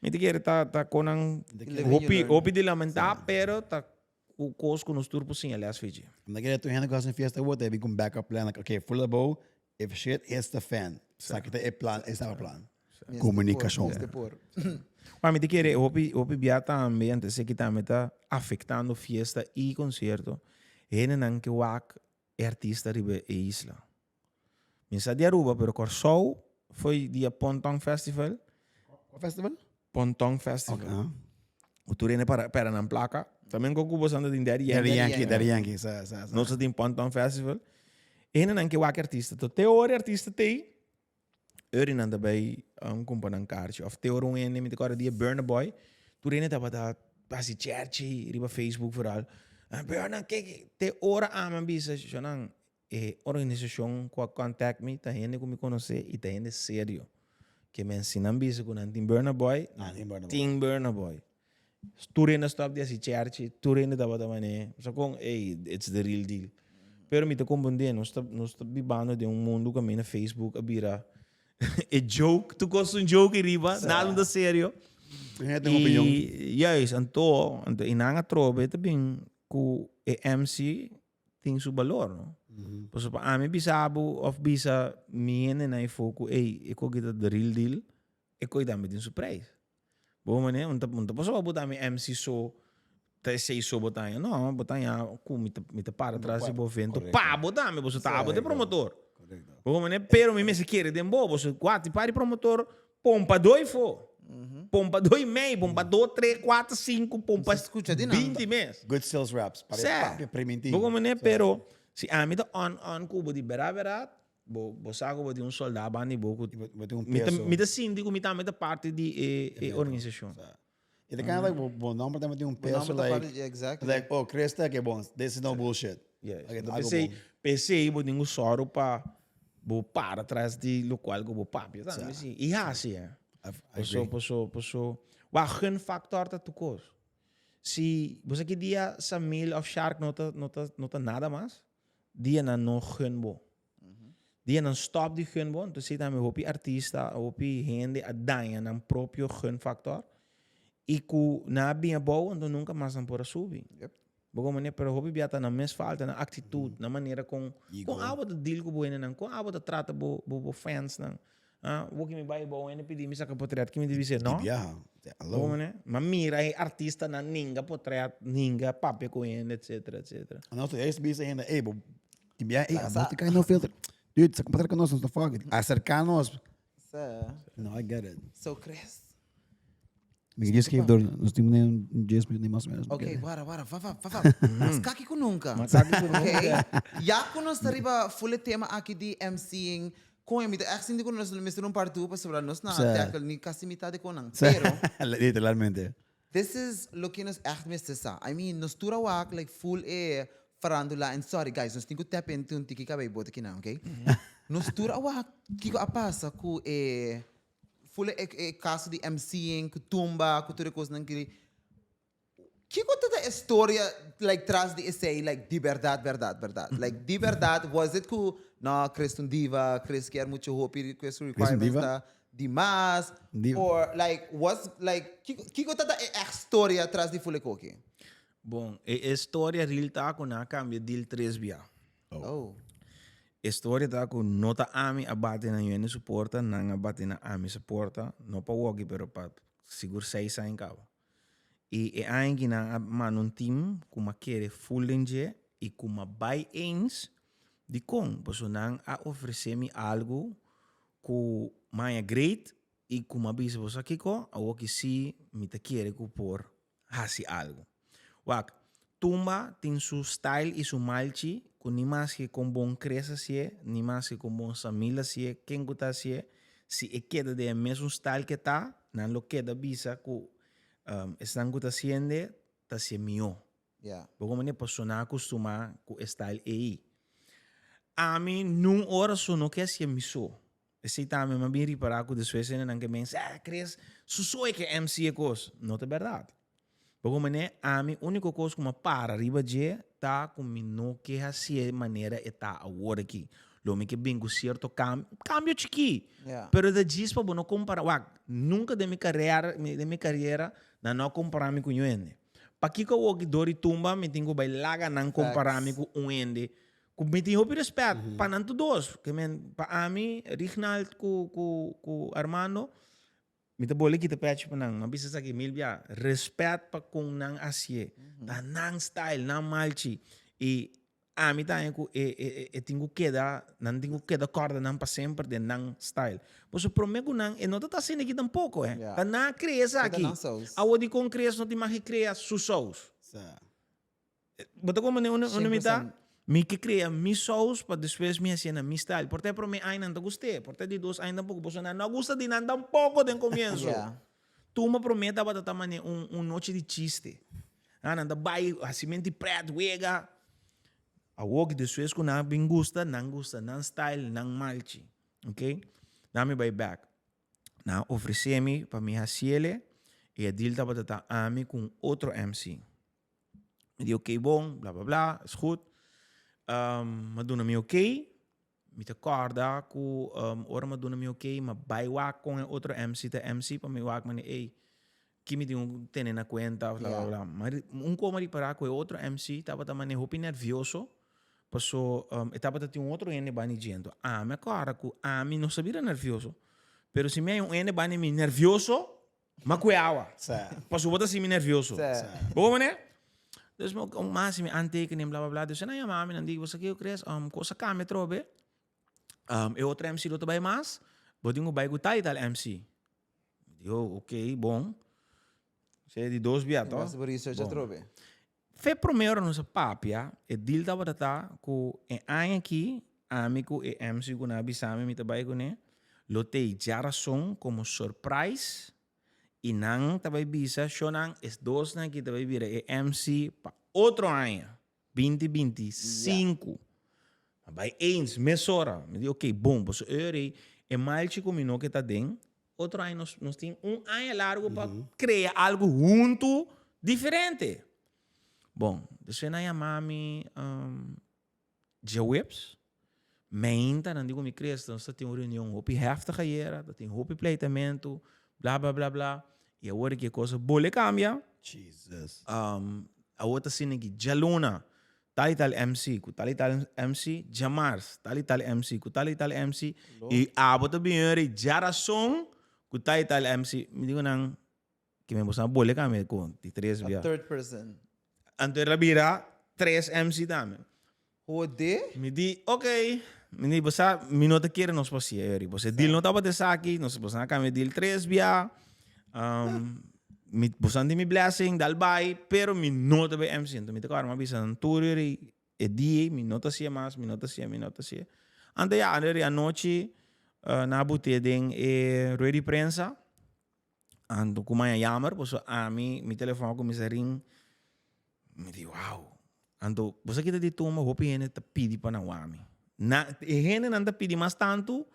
mi ta kere ta ta konan hopi hopi di lamentá, pero ta ku kos ku nos tur por siña les fichi. Mi ta kere tur hende ku hasi un fiesta awor ta bin ku un backup plan, like, okay, full abou, if shit hits the fan, esaki ta e plan, esaki ta e plan. Komunikashon. Mester por. Ma mi ta kere hopi hopi bia tambe antes esaki tambe ta afektando fiesta i konsierto hendenan ke wak e artista riba e isla. Mi sa di Aruba pero Kòrsou foi dia Ponton Festival. Kua festival? Ponton Festival. Okay. Ku tur hende para pera nan plaka. También ku bo santa tin Daddy Daddy Yankee. Yankee, Daddy Yankee, sa, sa, sa. Nos ta tin Ponton Festival. E hendenan ke wak artista. To te ora e artista tei, ora nan ta bai um, kumpra nan karchi. Of te ora un hende, mi ta kòrda dia Burna Boy, tur hende tabata hasi cherchi riba Facebook vooral. Ah, Burna, ke, ke. Te ora ami a bisa, shonnan, e organisashon ku a contact mi ta hende ku mi konosé i ta hende serio. Ke men si nan bisa ku nan tin Burna Boy, Nan tin Burna Boy. tin Burna Boy. Tur hende a stop di hasi cherchi, tur hende tabata manera, sa kon, ey, it's the real deal. Pero mi ta komprendé, nos ta, nos ta bibando den un mundu kaminda Facebook a bira e joke, tur kos un joke ariba, nada no ta serio. Tur hende tin un opinion. I juist, anto, anto i nan atrobe ta bin ku e MC tin su balor, no? Pasobra pa ami bisa bo of bisa mi hendenan efo ku ey, e koki ta the real deal, e koki tambe tin su prijs. Bo manera, un ta un ta pasobra bo ta mi MC so, ta esey so bo ta haña. No, bo ta haña ku mi ta mi ta para tras di bo evento pa bo tambe, pasobra ta abo ta e promotor. Bo manera, pero mi mester kere den bo, pasobra kuater par di promotor Pompa doi fo. Pompa doi mei, pompa do, tre, kuater, sinku, pompa Escucha di nan. 20 mes. Good sales reps. Para Sè. papia primintí. Bo komprendé? Pero si ami ta on on ku bo di bera bera, bo bo sa ku bo tin un soldá banda di bo ku Bo bo tin un mi ta peso. mi ta sinti ku mi tambe ta parti di e e organisashon. It kind of like bo bo nomber tambe tin un Bo peso nomber ta like parti di exactly. like oh Chris ta ke bon, this is no bullshit. Yes. Okay, Anto algo p'esei bon. p'esei bo tin ku sòru pa bo para tras di lokual ku bo papia tambe si. I hasi eh. I Paso agree. paso paso wak gun factor ta tur kos. Si bo sa ki dia Samil of Shark no ta no ta no ta nada mas, dia nan no gun bo. Dia nan stop di gun bo, entonces tambe hopi artista, hopi hende a daña nan propio gun factor y cu nan a bin abou, entonces nunca mas nan por a subi. Bo comprende? Pero hopi bia ta nan mes falta, nan actitud, nan manera con, con abo ta deal cu bo hendenan, con abo ta trata bo, bo, bo fans nan. Ah, bo ki mi bai abou, hende pidi mi saca potret, ki mi dibi sey? No. Di biaha. Bo comprende? Ma mira e artistanan ninga potret, ninga papia cu hende, etcetera, etcetera. En also, eerst bisa hende, ey, bo Tin bia, ey, abo ta kai no filter. Dude, sa compartir con nos, nos ta fuck it. Acercarnos. So, No, I get it. so Chris. Mi just geef door, nos tin un 10 minuut mas o menos. Ok, wara, wara, va, va, va, va. Mas kaki ku nunca. Mas kaki ku nunca. Ok. Ya ku nos ta riba full e tema aki di MCing, koño, mi ta echt sinti ku nos mester un part 2 pasobra nos na tackle ni kasi mitad di konan. Pero, Literalmente. This is loke nos echt mester sa. I mean, nos tur a wak like full e farandula and sorry guys, nos tin ku tap into un tiki kabei bote kinan, okay? Nos tur a wak kiko a pasa ku e full e e kaso di MCing, ku tumba, ku tur e kosnan kiri. Kiko ta ta e storia like tras di esei like di bèrdat bèrdat bèrdat? Like di bèrdat was it ku no Chris ta un diva, Chris kier mucho hopi, Chris su requirements ta Di mas, Di. or like what's like kiko kiko ta ta e echt storia tras di Fule Koki? Bon, e e storia real ta ku nan a kambia deal tres bia. Oh. E storia ta ku no ta ami a bati na Yuende su porta, nan a bati na ami su porta, no pa woki pero pa sigur seis aña kaba. I e aña aki nan a manda un team ku mi a kere full den dje i ku mi a bai eens dikon, pasobra nan a ofresé mi algu ku maña great i ku mi a bisa bo sa kiko awor ki si mi ta kere ku por hasi algu. Wak, Tumba tin su style i su malchi ku ni maske kon bon Chris hasié, ni maske kon bon Samil hasié, ken ku ta hasié, si e keda den e mesun style ke ta, nan lo keda bisa ku esnan ku ta hasiende ta hasié mihó. Yeah. Bo comprende? Pasobra nan a kustumá ku e style ei. Ami nun ora so no ke hasié mi so. Esei tambe mi a bin ripará ku despues hendenan ke pensa, ah, Chris, su so e ke MC e kos. No ta bèrdat. Bo comprende? Ami úniko kos ku mi a para riba dje ta ku mi no ke hasié manera e ta awor aki. Lo mi ke bin ku sierto kambio, kambio chikí. Yeah. Pero ta djis pa bo no kompará. Wak, nunka den mi karera, den mi kariera nan no a kompará mi ku niun hende. Pakiko awor ki dor di tumba mi tin ku bai laga nan kompará mi ku un hende ku mi tin hopi respet pa nan tur dos. Ke men pa ami Rignald ku ku ku Armando mi ta bole kita pechi pa nan. Mi a bisa esaki mil bia. Respet pa kon nan hasié. Ta nan style, nan malchi. I. Ami ta haña ku e e e tin ku keda, nan tin ku keda kòrda nan pa semper den nan style. Pasobra promé ku nan e no ta ta asina aki tampoko eh. Ta nan a krea esaki. Awor dikon Chris no tin mag di krea su sous? Bo ta komprende unda unda mi ta? Mi ke krea mi sous pa despues mi hasié na mi style. Por ta e promé aña nan ta gust'é, por ta e di dos aña tampoko, pasobra nan no a gusta di nan tampoko den komienso. Tuma promé tabata ta manera un un nochi di chiste. Ah, nan ta bai hasimenti pret, wega. Awor ki despues ku nan a bin gusta, nan gusta nan style, nan malchi. Ok? Nan mi bai bek. Nan a ofresé mi pa mi hasiele i e deal tabata ta ami ku un otro MC. Mi di ok bon, bla bla bla, is goed. Um, mi a duna mi ok. Mi ta kòrda ku um, ora mi a duna mi ok, mi a bai wak kon e otro MC ta MC pa mi wak mane ey, ki mi tin ku tene na kuenta, bla bla bla. Ma un kos mi a ripará ku e otro MC tabata mane hopi nervioso, paso um, e tabata tin un otro hende banda di dje. Anto ami a kòrda ku ami no sa bira nervioso, pero si mi haña un hende banda di mi nervioso, Ma kue awa. Pasobra bo ta hasi mi nervioso. Bo wou manera? Dus mi un mas mi aantekening bla bla bla. Dus nan yama mi nan di bo sa ke Chris um kos a kambia atrobe. Um e otro MC lo ta bai mas. Bo tin ku bai ku tal i tal MC. Mi di oh ok bon. Esei di dos bia to. Bo research atrobe. Fe prome ora nos a papia, e deal tabata ta ku e aña aki ami ku e MC ku nan a bisa mi mi ta bai kuné lo tei djarason komo surprise i nan ta bai bisa shownan es dosnan aki ta bai bira e MC pa otro aña, 2025. A bai eens mesora. Mi di ok bon pasobra e ora ei e malchi ku mi no ke ta den Otro aña nos, nos tin un aña largo pa crea algo hunto diferente. Bon, despues nan yama mi um, djaweps. Meinta nan di ku mi Chris, nos ta tin un reunion hopi heftig ayera, ta tin hopi pleitamento, bla bla bla bla. I awor ki e cosa bole cambia. Jesus. Um, awor ta asina ki djaluna Tal i tal MC ku tal i tal MC djamars, tal i tal MC ku tal i tal MC i abo ta bin yori djarason ku tal i tal MC. Mi di ku nan, ke mi boso a bole kami ku di tres A bia. third person. Anto el a bira tres MC tambe. Hode. Mi di, ok. Mi di, bo sa, mi no ta kere nos por hasié yori. Boso e deal no tabata esaki, nos boso a kambia deal tres bia. Mi, boso a di mi blessing, dal bai, pero mi no ta bay MC. Enton mi ta kòrda mi a bisa nan tur yori e dia ei, mi no ta hasié mas, mi no ta hasié, mi no ta hasié. Anto ya, yori anochi nan a but'é den e rueda di prensa, anto ku maña yammer, pasobra ami, mi telefòn a kuminsá ring, Mi di, wow. Anto, bo sa kita di tumba, hopi hende ta pidi pa nan wak mi. Na, e hendenan ta pidi mas tantu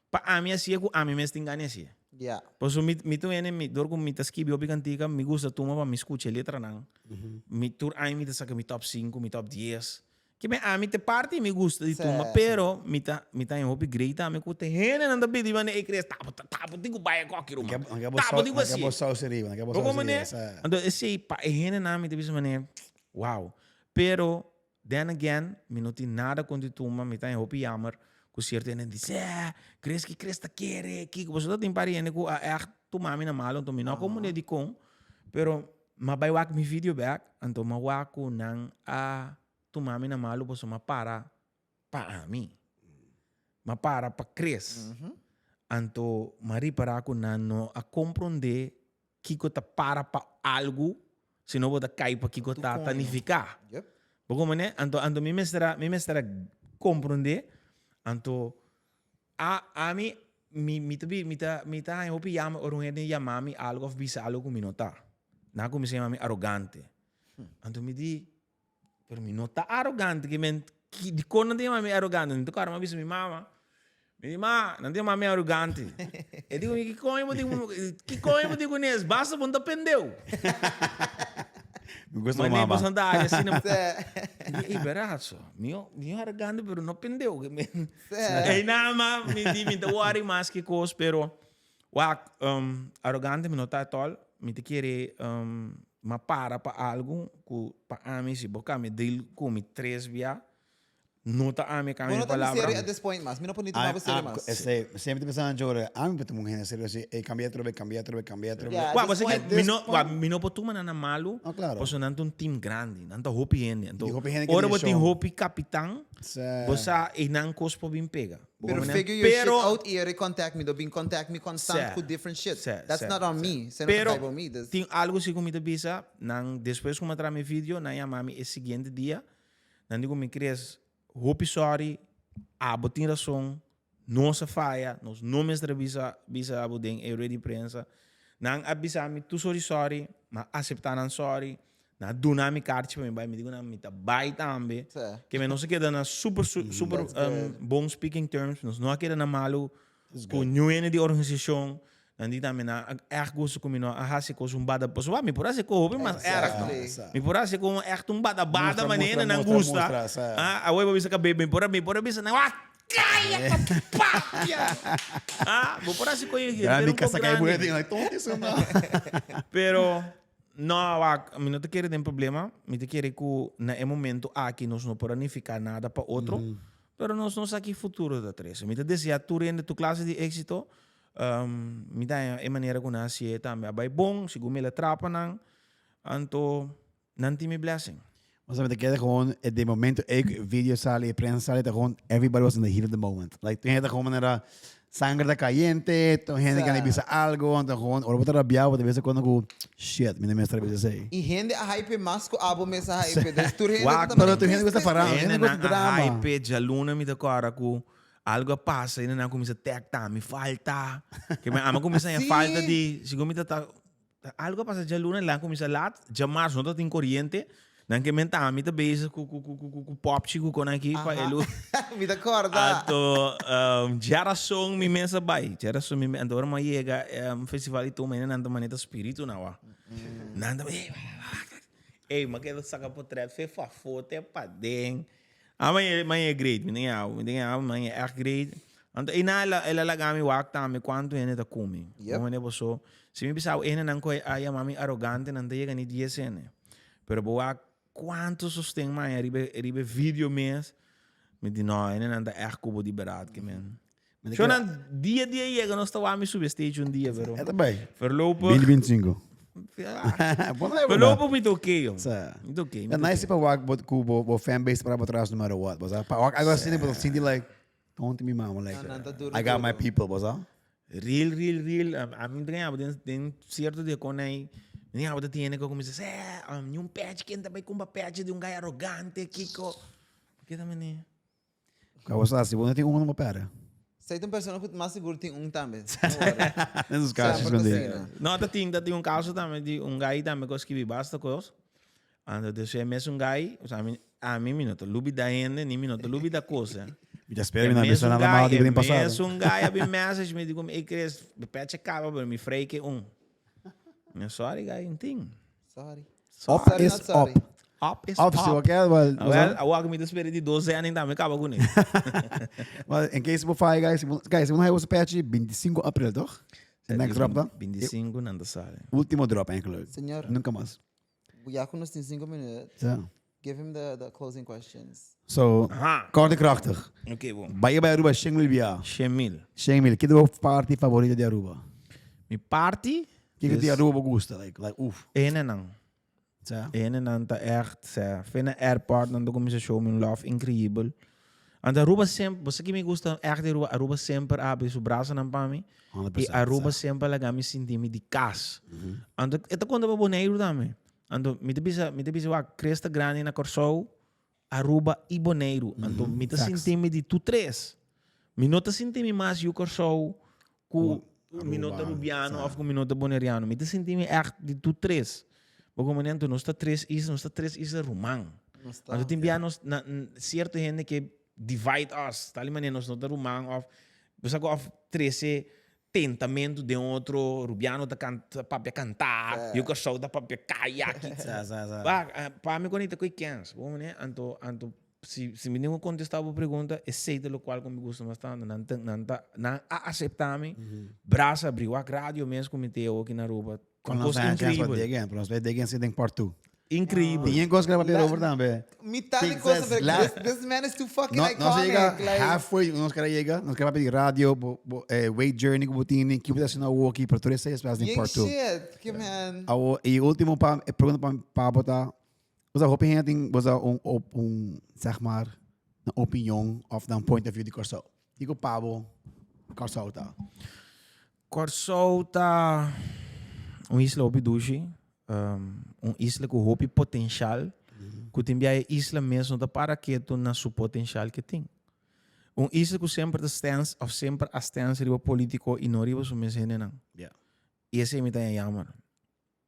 pa ami hasié ku ami mes tin gana hasié. Ya. Pasobra mi, mi ta un hende, mi, dor ku mi ta skibi hopi kantika, mi gusta tumba pa mi skucha e letranan. Mi tur aña mi ta saka mi top sinku, mi top dies. Ke men ami te parti mi gusta di tumba, pero mi ta, mi ta haña hopi great tambe ku te hendenan ta pidi manera ey Chris, tapo, tapo tin ku bai e koki ruman. Tapo tin ku Nan ke hasié. bo saus ariba, nan ke bo Bo saus komo ariba, ne? sa. Anto esey pa e hendenan mi ta bisa manera, wow. Pero then again, mi no tin nada kontra di tumba, mi ta haña hopi jammer ku sierto hende di seh, Chris ki Chris ta kere, kiko. Pasobra ta tin par di hende ku a ègt tuma mi na malo, anto mi no a komprende dikon, pero m'a bai wak mi video bek, anto m'a wak ku nan a tuma mi na malu pasobra m'a para pa ami. M'a para pa Chris. Anto m'a ripará ku nan no a komprondé kiko ta para pa algu, sino bo ta kai pa kiko ta ta nifiká. Bo komprendé? Anto anto mi mester a mi mester a komprondé. Anto a ami mi mi ta bi mi ta mi ta haña hopi yama ora un hende yama mi algu òf bisa algu ku mi no ta. Nan a kuminsá yama mi arogante. Anto mi di, Pero mi no ta arogante, ke men, ki, dikon nan ta yama mi arogante? Mi ta kòrda mi a bisa mi mama, mi di, Ma, nan ta yama mi arogante. E di ku mi, ki koño bo tin ku, ki koño bo tin ku nes? Basta bo no ta pendeu. Mi gusta bo Mane mama. boso ta ari asina. Mi di, ey, bèrdat so. Mi mi arogante pero no pendeu. Ke men, ey nan ma, mi di, mi ta wòri mas ki kos, pero wak, arogante mi no ta at all. Mi ta kere Ma para pa algu ku pa ami si bo kambia deal ku mi tres bia. No ta ami Bo cambia no mi ta mi palabra. serio at this point mas. Mi no por ni tuma bo serio mas. Esey, semper ta pensando Jore, ami por tuma un hende serio así, ey cambia atrobe, cambia atrobe, cambia atrobe. Yeah, at Wak, this bo sa point. ke mi no, wak, mi no por tuma nan na malu, No, claro. pasobra nan ta un team grandi, nan ta hopi hende. Anto, Di hopi hende ke ora den bo tin show. hopi kapitan, Sa. bo sa einan kos por bin pega. Bo Pero comprende? figure your shit Pero- out y ere contact me. Do bin contact me constant Sa, cu different shit. sa, That's sa, not on sa. me. Esey no ta Pero kai bo mi. Dus tin algo si ku mi ta bisa, nan despues ku mi a traha mi video, nan yama mi e siguiente dia, Nan di ku mi Chris, hopi sorry, abo tin rason, nos a faya, nos no mester a bisa bisa abo den e rueda di prensa. Nan a bisa mi tur sorry sorry, mi a aseptá nan sorry, nan a duna mi karchi pa mi bai, mi di ku nan mi ta bai tambe. Ke men nos a keda na super super bon speaking terms, nos no a keda na malu Ku niun hende di organisashon nan di tambe nan a ègt gusta ku mi no a hasi kos un bada pasobra mi por hasi kos hopi mas èrg no. Mi por hasi kos ègt un bada bada manera hende nan gusta ah awor bo bisa kab'é mi por mi por a bisa nan wak kaya ta papia ah bo por hasi kos henter un kos grandi pero no wak mi no ta kere den problema mi ta kere ku na e momento aki nos no por a nifiká nada pa otro. Pero nos no sa ki futuro ta trese. Mi ta desea tur hende tur klase di éksito. Mi ta haña e manera ku nan hasié tambe a bai bon, segun mi el a trapa nan, anto nan tin mi blessing. Bo sa mi ta kere gewoon e den momento ey ku e video sali, e prensa sali ta gewoon everybody was in the heat of the moment. Like tur hende ta gewoon manera Sanger ta cayente, tur hende kende bisa algo, anto gewoon ora bo ta rabia bo ta bisa cuando cu shit, mi no mester a bisa esey. Y hende a hype mas cu abo mes a hype, dus tur hende Wak, ta Pero tur hende gusta faranda, Hende hende gusta nan a drama. hype, djaluna mi ta cora cu algo a pasa, hende nan a cuminsa tag ta mi falta, ke mi ama cuminsa haña falta di, segun mi ta ta Algo a pasa djaluna, nan kuminsá lat, djamars no ta tin koriente, nan ke menta ami ta bezig ku ku ku ku ku popchi ku kon aki pa e lus. Mi ta kòrda. Anto djarason mi mes a bai, djarason mi mes, anto ora mi a yega festival di Tuma nan ta manera spiritu nan wak. Nan ta ey ey mi a keda saka potret fe fafó te paden. Ah maña maña e great, mi tin yaw, mi tin yaw maña echt great. Anto e na el a laga mi wak tambe cuanto hende ta cumi. Yep. Como hende boso, si mi bisa hendenan cu a yama mi arrogante nan ta yega ni dies hende. Pero bo wak cuanto sosten maña riba riba e video mes, mi di no, hendenan ta echt cu bo di berat ke men. Mi ta Sho nan dia dia yega nos ta wak mi subi stage un dia pero E ta bay. voorlopig 2025. Voorlopig mi ta oké, jong. Sa. Mi ta oké, mi Ja, ta nice oké. pa wak bo ku bo bo fanbase para bo tras no matter what, bo sa. Pa wak algo asina bo ta sinti like don't mi mama like Nan, nan ta duro, I got my duro. people, bo sa. Real, real, real. A mi ta gana den den cierto dia con ei, mi ta gana tin hende ku kuminsá sê, ni un pèchi, ken ta bai kumpra pèchi di un guy arrogante, kiko. Ke ta mane? Ka bo sa, si bo no tin un, no bo pèrdè. Sei ta un persona ku mas sigur tin un tambe. No worry. Den sus kashi Semper ta skondí. asina. No, ta tin, ta tin un kaso tambe di un guy tambe ku a skibi basta kos. Anto despues e mesun guy, osea ami, ami mi no ta lubida hende ni mi no ta lubida kos, eh. Mi ta spera E mi no a bisa mesun nada malo guy, di e den pasado. mesun guy a bin message mi di ku mi, ey Chris, mi pecha kaba pero mi frei ke un. Mi sorry guy, un tin. Sorry. Op Sorry, is not sorry. op. Op is Op, si op. bo kier, wel, Ah, wel, awor mi ta spera di dos zending tambe kaba kuné. Well, in case bo fai, guys, guys, si bo no haya boso pechi, 25 april, toch? De next drop dan? 25 nan ta sali. Ultimo drop eigenlijk. Señor. Nunca mas. Ya ku nos tin 5 minuut. Ja. Give him the, the closing questions. So, Aha. kort en krachtig. Oké, bon. Bai bij Aruba, shen mil bia. Shen mil. Shen mil. Kiko bo party favorito di Aruba? Mi party? Kiko di Dus- Aruba bo gusta? Like, like, oef. Enenan. Sa. Enenan ta echt, sa. Fena airport nan ta kuminsa show me un love increíbel. Anto Aruba semper, bo sa ki mi gusta echt di Aruba? Aruba semper a habri su brasanan pa mi. 100%, I Aruba sa. semper a laga mi sinti mi di kas. Anto e ta konta pa Boneiru tambe. Anto mi ta bisa, mi ta bisa wak, Chris ta grandi na Kòrsou, Aruba i Boneiru. Anto mi ta Facts. sinti mi di tur tres. Mi no ta sinti mi mas yu Kòrsou ku mi no ta Aruba, Rubiano sa. òf ku mi no ta Boneriano. Mi ta sinti mi ègt di tur tres. Bo komprende? Anto nos ta tres isla, nos ta tres isla ruman. Nos ta. Anto tin bia nos na sierto hende ke divide us. Tal di manera nos no ta ruman òf bo sa ku òf trese tentamentu den otro, Rubiano ta canta, papia cantá, yu Kòrsou ta papia kaya aki. Sa, sa, sa. Ba, pa mi kon ta koe kens, bo mane? Anto, anto si, si mi tin ku kontestá bo pregunta, esei ta lokual ku mi gusta mas tantu. Nan ta, nan ta, nan a aseptá mi, brasa abrí, wak radio mes ku mi tin awoki na Aruba, Kon un nos kos haña chèns pa inkreibel. dig in, pero nos bai dig in si den part two. Increíbel. Tin cos que papia over tambe. Mitad de cosas, pero this man is too fucking No, iconic. nos llega like, halfway, nos quer llega, nos quer papia di radio, bo, bo, eh, weight journey que botini, que bota haciendo walkie, pero tur esei es in Yang part 2. shit, que man. Awo, e último pa, eh, pregunta pa, pa bota, o sea, hopi hende tin, o sea, un, op, un, zeg maar, een opinion of dan point of view di Kòrsou. Kiko pa bo Kòrsou ta? Kòrsou ta un isla hopi dushi, un isla ku hopi potenshal, ku tin bia e isla mes no ta para ketu na su potenshal ke tin. Un isla ku semper ta stens of semper a stens riba politiko i no riba su mes hendenan. I esei mi ta haña jammer.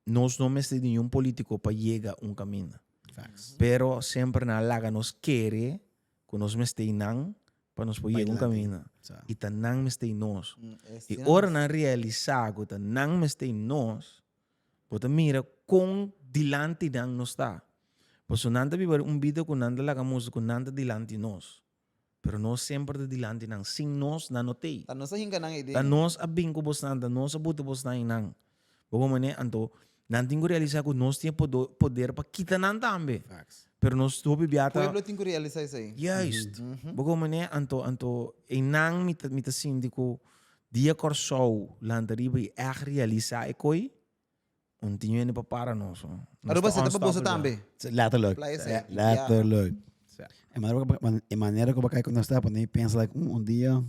Nos no mester di niun politico pa yega un caminda. Facts. Pero semper nan a laga nos kere cu nos mester i nan pa nos por Bai yega un dilanti. caminda. Sa. Y ta nan mester i nos. Es Y tin ora nos. nan realisa cu ta nan mester i nos, bo ta mira con dilanti nan nos ta. Pasobra nan ta biba un bida cu nan ta laga mustra cu nan ta dilanti nos. Pero nos semper ta dilanti nan. Sin nos, nan no t'ei. Ta nos a hinka nan ei den. Ta nos a bin ku bosnan, ta nos a buta bosnan einan. Bo por manera? Anto, nan tin ku realisá ku nos tin e poder pa kita nan tambe. Facts. Pero nos hopi bia ta. Pueblo tin ku realisá esei. Juist. Bo por manera? Anto, anto einan mi ta, mi ta sinti ku dia Kòrsou lanta riba i ègt realisá e koi, un tin hende pa para nos. Nos Aruba ta seta pa boso unstoppable. tambe. Letterlijk. Playa seta. Letterlijk. Ja. E manera ku e manera ku bo kai ku nos ta pone pensa like un dia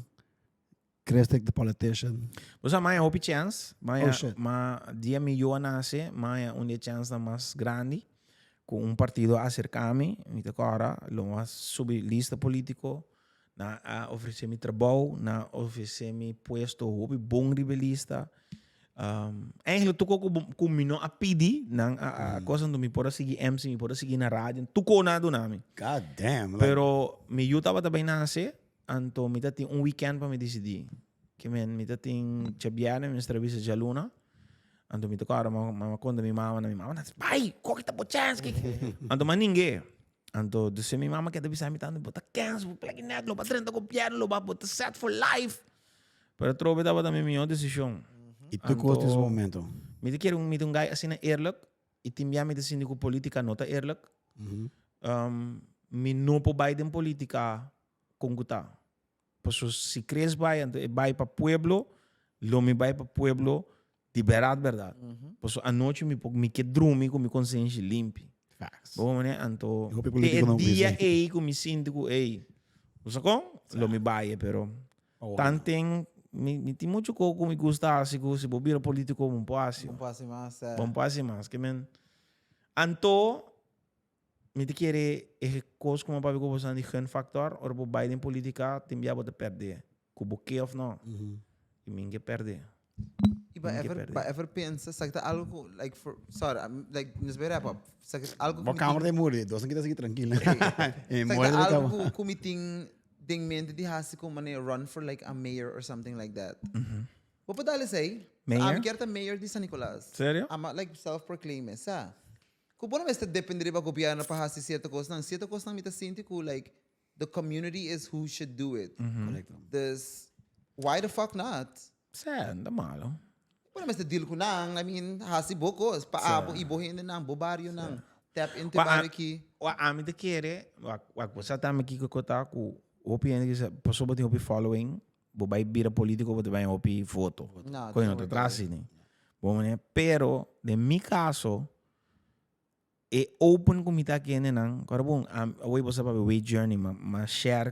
Chris take the politician. Bo sa maya hopi chance, maya Oh, shit. ma dia mi yu a nase, maya un di e chance nan mas grandi ku un partido a aserka mi, mi ta kòrda lo mi a subi lista politiko, nan a ofrese mi trabou, nan a ofrese mi puesto hopi bon riba e lista. Eigenlijk tur ku ku mi no a pidi, nan a a cosa anto mi por a sigui MC, mi por a sigui na radio, tur ko nan a duna mi. God damn. Like, Pero mi yu tabata bai nase, anto mi ta tin un weekend pa mi disidí. Ke men mi ta tin djabièrnè, mi mester a bisa djaluna. Anto mi ta kòrda mama konta mi mama, mi mama nan bai, koki ta bo chèns. Anto mi a ning'é. Anto duse mi mama keda bisa mi tanto, bo ta kens, bo plaki nèt, lo bo a drenta gobièrnu, lo bo a bo ta set for life. Pero atrobe tabata mi mihó desishon. I tur kos tin su momento. Mi ta kere mi ta un guy asina eerlijk i tin bia mi ta sinti ku politica no ta eerlijk. Mi no por bai den politica kon ku ta. Paso si Chris bai anto e bai pa pueblo, lo mi bai pa pueblo di bèrdat bèrdat. Paso anochi mi por mi ke drumi ku mi konsenshi limpi. Facts. Bo mane anto Hopi te e politico no dia bisa. ei ku mi sinti ku ei, bo sa kon? Lo mi bai pero Oh, tanten mi mi tin mucho ko ku mi gusta hasi ku si bo bira politico bo no por hasi. Bo no por hasi mas. Bo no por hasi mas. Ke men anto mi ta kere e kos ku mi a papia ku bo di gunfactor ora bo bai den politica tin bia bo ta perde ku bo ke of no. I mi ke perde. I ba ever, ba ever pensa, sa ta algo ku, like, for, sorry, I'm, like, nos bai wrap up. Sa ki algo ku Bo mi kamer tin, ta muri, dos kita sigui trankil. E sa muri ta ta algo kaba. ku, ku mi tin den mente di hasi ku manera run for like a mayor or something like that. Bo por dal esei? Mayor? Ami kier ta mayor di San Nicolas. Serio? Ama like self-proclaim e, sa. Ku bo no mester depende riba gobierno pa hasi cierto kosnan. Cierto kosnan mi ta sinti ku like The community is who should do it. Correcto. Dus, why the fuck not? Sè, no ta malo. Bo no mester deal ku nan, I mean, hasi bo kos pa abo i bo hendenan, bo barionan. Tap into Wa, bario aki. Wa, ami ta kere, wa, wa, bo sa tambe kiko ku ta ku hopi hende ki sa, pasobra bo tin hopi following, bo bai bira politico, bo ta bai hopi voto. No, Koe no ta tras asina. Bo manera, pero den mi kaso, E open ku mi ta kende nan, kòrda bon, awor bo sa papia Way Journey, ma ma share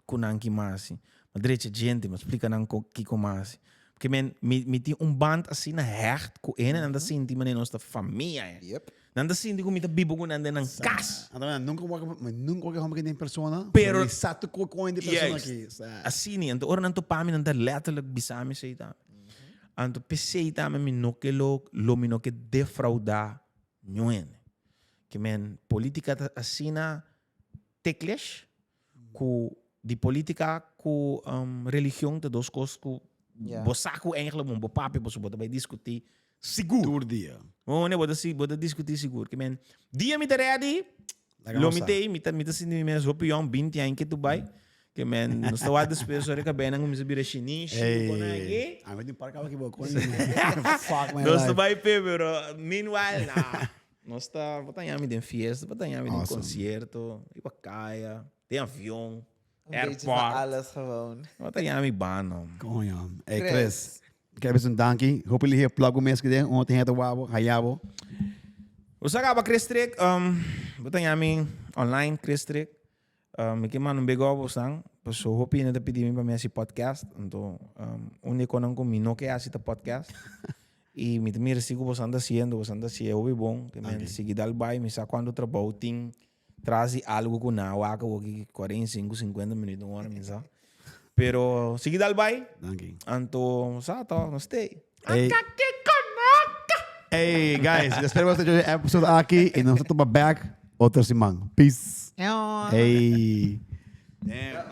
ku nan ki mi hasi. Ma drecha djente, ma splika nan kon kiko mi hasi. Porque men, mi mi tin un band asina hecht ku e hendenan ta sinti manera nos ta famia. Yep. Nan ta sinti ku mi ta biba ku nan den nan kas. Anto men nunka wak mi nunka wak e hòmber aki den persona, Pero mi sa tur kos kon den persona Juist. aki. Sa. Asina, anto ora nan topa mi nan ta letterlijk bisa mi esei tambe. Anto p'esei tambe mi no ke lo lo mi no ke defraudá Niun hende. Ke men politica ta asina ticklish ku di politica ku religion ta dos kos ku bo sa ku eigenlijk bo papia pasobra bo ta bai diskuti sigur. Tur dia. Bo ta bo ta diskuti sigur. Ke men dia mi ta ready lo mi ta ei mi ta mi ta sinti mi mes hopi yong binti aña ke tu bai. Ke men nos ta wak despues ora ka bena kuminsa bira shinishi ku konan aki. Ami tin par kaba ki bo koño. Fuck my Nos ta life. bai pe pero meanwhile nah. Nos ta, bo ta haña mi den fiesta, bo ta haña mi den concierto, riba kaya, den avion, Un beetje van airport. alles gewoon. Bo ta haña mi bano. Coño. Hey Chris. Kier bisa un danki. Hopi lihe plug bo mes kede. Un otro hende ta wak bo, haya bo. Bo sa kaba Chris Trick, bo ta haña mi online Chris Trick. Mi ke manda un big up bosan, paso hopi hende ta pidi mi pa mi hasi podcast, anto un di e konan ku mi no ke hasi ta podcast. I mi ta mira si ku bosan ta hasiendo, bosan ta hasié hopi bon, ke mi sigui dal bai, mi sa kuantu trabou tin tras di algu ku nan a wak awoki 45, 50 minuut, un ora mi sa. Pero sigui dal bai, anto sa to, nos stay. Hey. Hey guys, espero que boso episode aki y nos ta topa back otro siman. Peace. Hey. Damn.